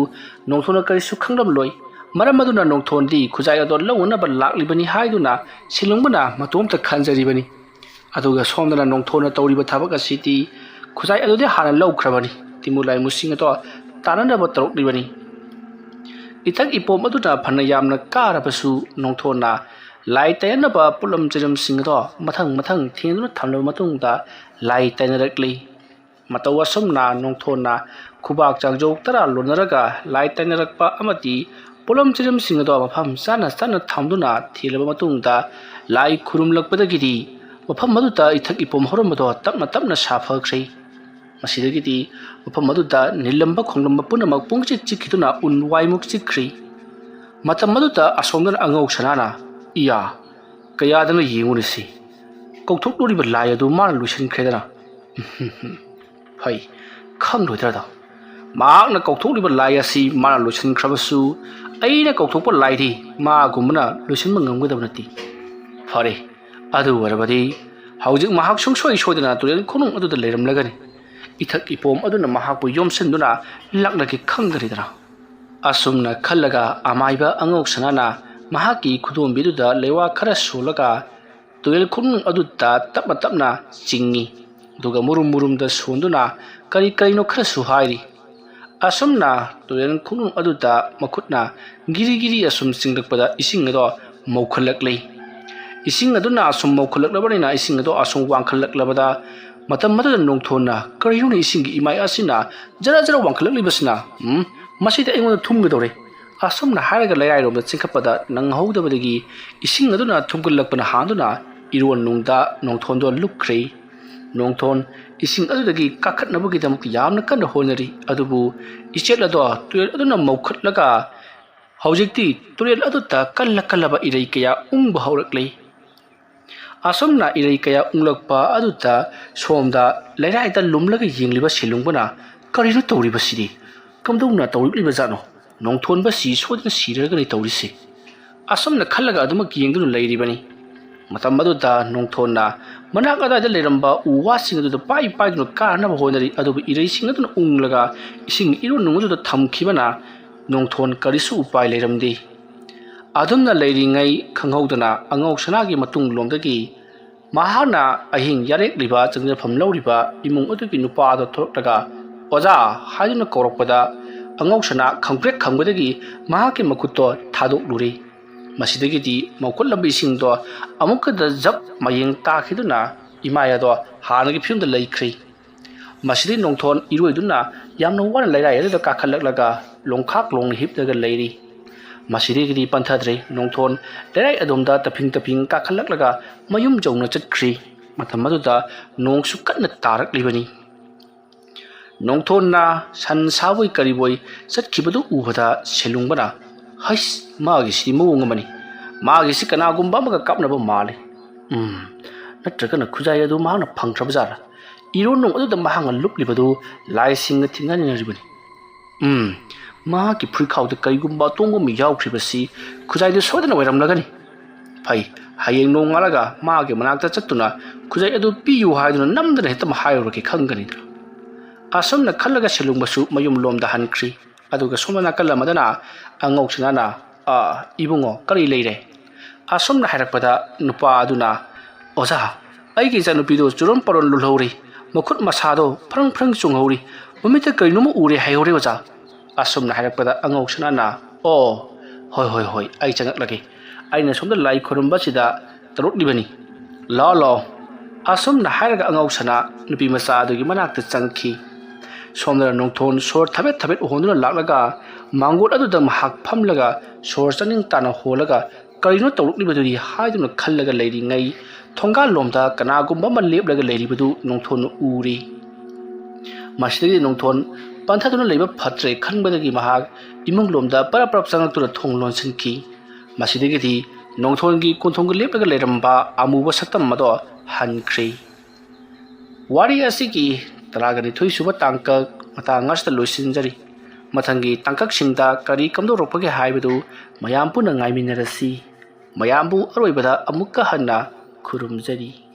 ꯅꯣꯡꯊꯣꯟꯅ ꯀꯔꯤꯁꯨ ꯈꯪꯂꯝꯂꯣꯏ꯫ ꯃꯔꯝ ꯑꯗꯨꯅ ꯅꯣꯡꯊꯣꯟꯗꯤ ꯈꯨꯖꯥꯏ ꯑꯗꯣ ꯂꯧꯅꯅꯕ ꯂꯥꯛꯂꯤꯕꯅꯤ ꯍꯥꯏꯗꯨꯅ ꯁꯦꯂꯨꯡꯕꯅ ꯃꯇꯣꯝꯇ ꯈꯟꯖꯔꯤꯕꯅꯤ꯫ ꯑꯗꯨꯒ ꯁꯣꯝꯗꯅ ꯅꯣꯡꯊꯣꯟꯅ ꯇꯧꯔꯤꯕ ꯊꯕꯛ ꯑꯁꯤꯗꯤ ꯈꯨꯖꯥꯏ ꯑꯗꯨꯗꯤ ꯍꯥꯟꯅ ꯂꯧꯈ꯭ꯔꯕꯅꯤ꯫ ꯇꯤꯃꯨ ꯂꯥꯏꯃꯨꯁꯤꯡ ꯑꯗꯣ ꯇꯥꯟꯅꯅꯕ ꯇꯧꯔꯛꯂꯤꯕꯅꯤ꯫ ꯏꯊꯛ ꯏꯄꯣꯝ ꯑꯗꯨꯅ ꯐꯅ ꯌꯥꯝꯅ ꯀꯥꯔꯕꯁꯨ ꯅꯣꯡꯊꯣꯟꯅ ꯂꯥꯏ ꯇꯩꯅꯅꯕ ꯄꯣꯠꯂꯝ ꯆꯩꯔꯝꯁꯤꯡ ꯑꯗꯣ ꯃꯊꯪ ꯃꯊꯪ ꯊꯦꯡꯗꯨꯅ ꯊꯝꯂꯕ ꯃꯇꯨꯡꯗ ꯂꯥꯏ ꯇꯩꯅꯔꯛꯂꯤ꯫ ꯃꯇꯧ ꯑꯁꯨꯝꯅ ꯅꯣꯡꯊꯣꯟꯅ ꯈꯨꯕꯥꯛ ꯆꯥꯡꯖꯧ ꯇꯔꯥ ꯂꯣꯟꯅꯔꯒ ꯂꯥꯏ ꯇꯩꯅꯔꯛꯄ ꯑꯃꯗꯤ ꯄꯣꯠꯂꯝ ꯆꯩꯔꯝꯁꯤꯡ ꯑꯗꯣ ꯃꯐꯝ ꯆꯥꯅ ꯆꯥꯅ ꯊꯝꯗꯨꯅ ꯊꯦꯜꯂꯕ ꯃꯇꯨꯡꯗ ꯂꯥꯏ ꯈꯨꯔꯨꯝꯂꯛꯄꯗꯒꯤꯗꯤ ꯃꯐꯝ ꯑꯗꯨꯗ ꯏꯊꯛ ꯏꯄꯣꯝ ꯍꯧꯔꯝꯕꯗꯣ ꯇꯞꯅ ꯇꯞꯅ ꯁꯥꯐꯈ꯭ꯔꯦ꯫ ꯃꯁꯤꯗꯒꯤꯗꯤ ꯃꯐꯝ ꯑꯗꯨꯗ ꯅꯤꯜꯂꯝꯕ ꯈꯣꯡꯂꯝꯕ ꯄꯨꯝꯅꯃꯛ ꯄꯨꯡꯆꯤꯛ ꯆꯤꯛꯈꯤꯗꯨꯅ ꯎꯟ ꯋꯥꯏꯃꯨꯛ ꯆꯤꯛꯈ꯭ꯔꯤ꯫ ꯃꯇꯝ ꯑꯗꯨꯗ ꯑꯁꯣꯝꯗꯅ ꯑꯉꯧ ꯁꯅꯥꯅ, "ꯏꯌꯥ, ꯀꯌꯥꯗꯅ ꯌꯦꯡꯉꯨꯅꯁꯤ, ꯀꯧꯊꯣꯛꯂꯨꯔꯤꯕ ꯂꯥꯏ ꯑꯗꯨ ꯃꯥꯅ ꯂꯣꯏꯁꯤꯟꯈ꯭ꯔꯦꯗꯅ꯫ ꯐꯩ, ꯈꯪꯂꯣꯏꯗ꯭ꯔꯗ꯫ ꯃꯍꯥꯛꯅ ꯀꯧꯊꯣꯛꯂꯤꯕ ꯂꯥꯏ ꯑꯁꯤ ꯃꯥꯅ ꯂꯣꯏꯁꯤꯟꯈ꯭ꯔꯕꯁꯨ ꯑꯩꯅ ꯀꯧꯊꯣꯛꯄ ꯂꯥꯏꯗꯤ ꯃꯥꯒꯨꯝꯕꯅ ꯂꯣꯏꯁꯤꯟꯕ ꯉꯝꯒꯗꯕ ꯅꯠꯇꯦ꯫ ꯐꯔꯦ, ꯑꯗꯨ ꯑꯣꯏꯔꯕꯗꯤ ꯍꯧꯖꯤꯛ ꯃꯍꯥꯛ ꯁꯨꯡꯁꯣꯏ ꯁꯣꯏꯗꯅ ꯇꯨꯔꯦꯜ ꯈꯣꯡꯅꯨꯡ ꯑꯗꯨꯗ ꯂꯩꯔꯝꯂꯒꯅꯤ꯫ ꯏꯊꯛ ꯏꯄꯣꯝ ꯑꯗꯨꯅ ꯃꯍꯥꯛꯄꯨ ꯌꯣꯝꯁꯤꯟꯗꯨꯅ ꯂꯥꯛꯂꯒꯦ ꯈꯪꯒꯅꯤꯗꯅ"꯫ ꯑꯁꯨꯝꯅ ꯈꯜꯂꯒ ꯑꯃꯥꯏꯕ ꯑꯉꯧ ꯁꯅꯥꯅ ꯃꯍꯥꯛꯀꯤ ꯈꯨꯗꯣꯝꯕꯤꯗꯨꯗ ꯂꯩꯋꯥ ꯈꯔ ꯁꯣꯜꯂꯒ ꯇꯨꯔꯦꯜ ꯈꯣꯡꯅꯨꯡ ꯑꯗꯨꯗ ꯇꯞꯅ ꯇꯞꯅ ꯆꯤꯡꯏ꯫ ꯑꯗꯨꯒ ꯃꯨꯔꯨꯝ ꯃꯨꯔꯨꯝꯗ ꯁꯣꯟꯗꯨꯅ ꯀꯔꯤ ꯀꯔꯤꯅꯣ ꯈꯔꯁꯨ ꯍꯥꯏꯔꯤ꯫ ꯑꯁꯨꯝꯅ ꯇꯨꯔꯦꯜ ꯈꯣꯡꯅꯨꯡ ꯑꯗꯨꯗ ꯃꯈꯨꯠꯅ ꯒꯤꯔꯤ ꯒꯤꯔꯤ ꯑꯁꯨꯝ ꯆꯤꯡꯂꯛꯄꯗ ꯏꯁꯤꯡ ꯑꯗꯣ ꯃꯧꯈꯠꯂꯛꯂꯤ꯫ ꯏꯁꯤꯡ ꯑꯗꯨꯅ ꯑꯁꯨꯝ ꯃꯧꯈꯠꯂꯛꯂꯕꯅꯤꯅ, ꯏꯁꯤꯡ ꯑꯗꯣ ꯑꯁꯨꯝ ꯋꯥꯡꯈꯠꯂꯛꯂꯕꯗ, ꯃꯇꯝ ꯑꯗꯨꯗ ꯅꯣꯡꯊꯣꯟꯅ, "ꯀꯔꯤꯅꯣꯅꯦ ꯏꯁꯤꯡꯒꯤ ꯏꯃꯥꯏ ꯑꯁꯤꯅ ꯖꯔ ꯖꯔ ꯋꯥꯡꯈꯠꯂꯛꯂꯤꯕꯁꯤꯅ? ꯎꯝ, ꯃꯁꯤꯗꯤ ꯑꯩꯉꯣꯟꯗ ꯊꯨꯝꯒꯗꯧꯔꯦ"꯫ ꯑꯁꯨꯝꯅ ꯍꯥꯏꯔꯒ ꯂꯩꯔꯥꯏꯔꯣꯝꯗ ꯆꯦꯟꯈꯠꯄꯗ, ꯅꯪꯍꯧꯗꯕꯗꯒꯤ ꯏꯁꯤꯡ ꯑꯗꯨꯅ ꯊꯨꯝꯒꯠꯂꯛꯄꯅ ꯍꯥꯟꯗꯨꯅ ꯏꯔꯣꯟꯅꯨꯡꯗ ꯅꯣꯡꯊꯣꯟꯗꯣ ꯂꯨꯞꯈ꯭ꯔꯦ꯫ ꯅꯣꯡꯊꯣꯟ ꯏꯁꯤꯡ ꯑꯗꯨꯗꯒꯤ ꯀꯥꯈꯠꯅꯕꯒꯤꯗꯃꯛ ꯌꯥꯝꯅ ꯀꯟꯅ ꯍꯣꯠꯅꯔꯤ, ꯑꯗꯨꯕꯨ ꯏꯆꯦꯜ ꯑꯗꯣ ꯇꯨꯔꯦꯜ ꯑꯗꯨꯅ ꯃꯧꯈꯠꯂꯒ ꯍꯧꯖꯤꯛꯇꯤ ꯇꯨꯔꯦꯜ ꯑꯗꯨꯗ ꯀꯜꯂ ꯀꯜꯂꯕ ꯏꯔꯩ ꯀꯌꯥ ꯎꯪꯕ ꯍꯧꯔꯛꯂꯤ꯫ ꯑꯁꯨꯝꯅ ꯏꯔꯩ ꯀꯌꯥ ꯎꯪꯂꯛꯄ ꯑꯗꯨꯗ ꯁꯣꯝꯗ ꯂꯩꯔꯥꯏꯗ ꯂꯨꯝꯂꯒ ꯌꯦꯡꯂꯤꯕ ꯁꯦꯂꯨꯡꯕꯅ, "ꯀꯔꯤꯅꯣ ꯇꯧꯔꯤꯕꯁꯤꯗꯤ? ꯀꯝꯗꯧꯅ ꯇꯧꯔꯛꯂꯤꯕꯖꯥꯠꯅꯣ? ꯅꯣꯡꯊꯣꯟꯕꯁꯤ ꯁꯣꯏꯗꯅ ꯁꯤꯔꯒꯅꯤ ꯇꯧꯔꯤꯁꯦ"꯫ ꯑꯁꯨꯝꯅ ꯈꯜꯂꯒ ꯑꯗꯨꯃꯛ ꯌꯦꯡꯗꯨꯅ ꯂꯩꯔꯤꯕꯅꯤ꯫ ꯃꯇꯝ ꯑꯗꯨꯗ ꯅꯣꯡꯊꯣꯟꯅ ꯃꯅꯥꯛ ꯑꯗꯥꯏꯗ ꯂꯩꯔꯝꯕ ꯎ ꯋꯥꯁꯤꯡ ꯑꯗꯨꯗ ꯄꯥꯏ ꯄꯥꯏꯗꯨꯅ ꯀꯥꯅꯕ ꯍꯣꯠꯅꯔꯤ, ꯑꯗꯨꯕꯨ ꯏꯔꯩꯁꯤꯡ ꯑꯗꯨꯅ ꯎꯪꯂꯒ ꯏꯁꯤꯡ ꯏꯔꯨ ꯅꯨꯡ ꯑꯗꯨꯗ ꯊꯝꯈꯤꯕꯅ ꯅꯣꯡꯊꯣꯟ ꯀꯔꯤꯁꯨ ꯎꯄꯥꯏ ꯂꯩꯔꯝꯗꯦ꯫ ꯑꯗꯨꯝꯅ ꯂꯩꯔꯤꯉꯩ ꯈꯪꯍꯧꯗꯅ ꯑꯉꯧ ꯁꯅꯥꯒꯤ ꯃꯇꯨꯡꯂꯣꯝꯗꯒꯤ ꯃꯍꯥꯛꯅ ꯑꯍꯤꯡ ꯌꯥꯔꯦꯛꯂꯤꯕ ꯆꯪꯖꯐꯝ ꯂꯧꯔꯤꯕ ꯏꯃꯨꯡ ꯑꯗꯨꯒꯤ ꯅꯨꯄꯥ ꯑꯗꯨ ꯊꯣꯔꯛꯂꯒ "ꯑꯣꯖꯥ" ꯍꯥꯏꯗꯨꯅ ꯀꯧꯔꯛꯄꯗ, ꯑꯉꯧ ꯁꯅꯥ ꯈꯪꯄ꯭ꯔꯦꯛ ꯈꯪꯕꯗꯒꯤ ꯃꯍꯥꯛꯀꯤ ꯃꯈꯨꯠꯇꯣ ꯊꯥꯗꯣꯛꯂꯨꯔꯦ꯫ ꯃꯁꯤꯗꯒꯤꯗꯤ ꯃꯈꯨꯠ ꯂꯝꯕꯤꯁꯤꯡꯗꯣ ꯑꯃꯨꯛꯀꯗ ꯖꯞ ꯃꯌꯦꯡ ꯇꯥꯈꯤꯗꯨꯅ ꯏꯃꯥꯏ ꯑꯗꯣ ꯍꯥꯟꯅꯒꯤ ꯐꯤꯕꯝꯗ ꯂꯩꯈ꯭ꯔꯦ꯫ ꯃꯁꯤꯗꯤ ꯅꯣꯡꯊꯣꯟ ꯏꯔꯣꯏꯗꯨꯅ ꯌꯥꯝꯅ ꯋꯥꯅ ꯂꯩꯔꯥꯏ ꯑꯗꯨꯗ ꯀꯥꯈꯠꯂꯛꯂꯒ ꯂꯣꯡꯈꯥꯛ ꯂꯣꯡꯅ ꯍꯤꯞꯂꯒ ꯂꯩꯔꯤ꯫ ꯃꯁꯤꯗꯒꯤꯗꯤ ꯄꯟꯊꯗ꯭ꯔꯦ꯫ ꯅꯣꯡꯊꯣꯟ ꯂꯩꯔꯥꯏ ꯑꯗꯣꯝꯗ ꯇꯞꯐꯤꯡ ꯇꯞꯐꯤꯡ ꯀꯥꯈꯠꯂꯛꯂꯒ ꯃꯌꯨꯝ ꯌꯧꯅ ꯆꯠꯈ꯭ꯔꯤ꯫ ꯃꯇꯝ ꯑꯗꯨꯗ ꯅꯣꯡꯁꯨ ꯀꯟꯅ ꯇꯥꯔꯛꯂꯤꯕꯅꯤ꯫ ꯅꯣꯡꯊꯣꯟꯅ ꯁꯟ ꯁꯥꯕꯣꯏ ꯀꯔꯤꯕꯣꯏ ꯆꯠꯈꯤꯕꯗꯨ ꯎꯕꯗ ꯁꯦꯂꯨꯡꯕꯅ, "ꯍꯩꯁ, ꯃꯥꯒꯤꯁꯤ ꯃꯑꯣꯡ ꯑꯃꯅꯤ꯫ ꯃꯥꯒꯤꯁꯤ ꯀꯅꯥꯒꯨꯝꯕ ꯑꯃꯒ ꯀꯥꯞꯅꯕ ꯃꯥꯜꯂꯤ꯫ ꯎꯝ, ꯅꯠꯇ꯭ꯔꯒꯅ ꯈꯨꯖꯥꯏ ꯑꯗꯨ ꯃꯍꯥꯛꯅ ꯐꯪꯈ꯭ꯔꯕ ꯖꯥꯠꯂꯥ? ꯏꯔꯣꯟꯅꯨꯡ ꯑꯗꯨꯗ ꯃꯍꯥꯛꯅ ꯂꯨꯞꯂꯤꯕꯗꯨ ꯂꯥꯏꯁꯤꯡꯒ ꯊꯦꯡꯅꯃꯤꯟꯅꯔꯤꯕꯅꯤ꯫ ꯎꯝ, ꯃꯍꯥꯛꯀꯤ ꯐꯨꯔꯤꯈꯥꯎꯗ ꯀꯔꯤꯒꯨꯝꯕ ꯑꯇꯣꯡꯕ ꯑꯃ ꯌꯥꯎꯈ꯭ꯔꯤꯕꯁꯤ ꯈꯨꯖꯥꯏꯗꯨ ꯁꯣꯏꯗꯅ ꯑꯣꯏꯔꯝꯂꯒꯅꯤ꯫ ꯐꯩ, ꯍꯌꯦꯡ ꯅꯣꯡꯉꯥꯜꯂꯒ ꯃꯥꯒꯤ ꯃꯅꯥꯛꯇ ꯆꯠꯇꯨꯅ ꯈꯨꯖꯥꯏ ꯑꯗꯨ ꯄꯤꯌꯨ ꯍꯥꯏꯗꯨꯅ ꯅꯝꯗꯅ ꯍꯦꯛꯇ ꯍꯥꯏꯔꯨꯔꯒꯦ ꯈꯪꯒꯅꯤꯗ"꯫ ꯑꯁꯨꯝꯅ ꯈꯜꯂꯒ ꯁꯦꯂꯨꯡꯕꯁꯨ ꯃꯌꯨꯝ ꯂꯣꯝꯗ ꯍꯟꯈ꯭ꯔꯤ꯫ ꯑꯗꯨꯒ ꯁꯣꯝꯗ ꯅꯥꯀꯜ ꯑꯃꯗꯅ ꯑꯉꯧ ꯁꯅꯥꯅ, "ꯑꯥ, ꯏꯕꯨꯡꯉꯣ, ꯀꯔꯤ ꯂꯩꯔꯦ?" ꯑꯁꯨꯝꯅ ꯍꯥꯏꯔꯛꯄꯗ ꯅꯨꯄꯥ ꯑꯗꯨꯅ, "ꯑꯣꯖꯥ, ꯑꯩꯒꯤ ꯏꯆꯥꯅꯨꯄꯤꯗꯨ ꯆꯨꯔꯣꯟ ꯄꯥꯔꯣꯟ ꯂꯨꯜꯍꯧꯔꯤ꯫ ꯃꯈꯨꯠ ꯃꯁꯥꯗꯣ ꯐ꯭ꯔꯪ ꯐ꯭ꯔꯪ ꯆꯣꯡꯍꯧꯔꯤ꯫ ꯃꯃꯤꯠꯇ ꯀꯔꯤꯅꯣꯝꯃ ꯎꯔꯦ ꯍꯥꯏꯍꯧꯔꯦ ꯑꯣꯖꯥ"꯫ ꯑꯁꯨꯝꯅ ꯍꯥꯏꯔꯛꯄꯗ ꯑꯉꯧ ꯁꯅꯥꯅ, "ꯑꯣ, ꯍꯣꯏ, ꯍꯣꯏ, ꯍꯣꯏ, ꯑꯩ ꯆꯪꯉꯛꯂꯒꯦ꯫ ꯑꯩꯅ ꯁꯣꯝꯗ ꯂꯥꯏ ꯈꯣꯏꯔꯝꯕꯁꯤꯗ ꯇꯧꯔꯛꯂꯤꯕꯅꯤ꯫ ꯂꯥꯛꯑꯣ, ꯂꯥꯛꯑꯣ꯫" ꯑꯁꯨꯝꯅ ꯍꯥꯏꯔꯒ ꯑꯉꯧꯁꯅꯥ ꯅꯨꯄꯤ ꯃꯆꯥ ꯑꯗꯨꯒꯤ ꯃꯅꯥꯛꯇ ꯆꯪꯈꯤ꯫ ꯁꯣꯝꯗꯅ ꯅꯣꯡꯊꯣꯟ ꯁꯣꯔ ꯊꯕꯦꯠ ꯊꯕꯦꯠ ꯍꯣꯟꯗꯨꯅ ꯂꯥꯛꯂꯒ ꯃꯥꯡꯒꯣꯜ ꯑꯗꯨꯗ ꯃꯍꯥꯛ ꯐꯝꯂꯒ ꯁꯣꯔ ꯆꯥꯅꯤꯡ ꯇꯥꯅ ꯍꯣꯜꯂꯒ "ꯀꯔꯤꯅꯣ ꯇꯧꯔꯛꯂꯤꯕꯗꯨꯗꯤ?" ꯍꯥꯏꯗꯨꯅ ꯈꯜꯂꯒ ꯂꯩꯔꯤꯉꯩ, ꯊꯣꯡꯒꯥꯜꯂꯣꯝꯗ ꯀꯅꯥꯒꯨꯝꯕ ꯑꯃ ꯂꯦꯞꯂꯒ ꯂꯩꯔꯤꯕꯗꯨ ꯅꯣꯡꯊꯣꯟꯅ ꯎꯔꯦ꯫ ꯃꯁꯤꯗꯒꯤ ꯅꯣꯡꯊꯣꯟ ꯄꯟꯊꯗꯨꯅ ꯂꯩꯕ ꯐꯠꯇ꯭ꯔꯦ ꯈꯟꯕꯗꯒꯤ ꯃꯍꯥꯛ ꯏꯃꯨꯡꯂꯣꯝꯗ ꯄꯔꯞ ꯄꯔꯞ ꯆꯪꯂꯛꯇꯨꯅ ꯊꯣꯡ ꯂꯣꯟꯁꯤꯟꯈꯤ꯫ ꯃꯁꯤꯗꯒꯤꯗꯤ ꯅꯣꯡꯊꯣꯟꯒꯤ ꯀꯣꯟꯊꯣꯡꯒ ꯂꯦꯞꯂꯒ ꯂꯩꯔꯝꯕ ꯑꯃꯨꯕ ꯁꯛꯇꯝ ꯑꯗꯣ ꯍꯟꯈ꯭ꯔꯦ꯫ ꯋꯥꯔꯤ ꯑꯁꯤꯒꯤ ꯇꯔꯥꯒ ꯅꯤꯊꯣꯏ ꯁꯨꯕ ꯇꯥꯡꯀꯛ ꯃꯇꯥꯡ ꯑꯁꯤꯗ ꯂꯣꯏꯁꯤꯟꯖꯔꯤ꯫ ꯃꯊꯪꯒꯤ ꯇꯥꯡꯀꯛꯁꯤꯡꯗ ꯀꯔꯤ ꯀꯝꯗꯧꯔꯛꯄꯒꯦ ꯍꯥꯏꯕꯗꯨ ꯃꯌꯥꯝ ꯄꯨꯟꯅ ꯉꯥꯏꯃꯤꯟꯅꯔꯁꯤ꯫ ꯃꯌꯥꯝꯕꯨ ꯑꯔꯣꯏꯕꯗ ꯑꯃꯨꯛꯀ ꯍꯟꯅ ꯈꯨꯔꯨꯝꯖꯔꯤ꯫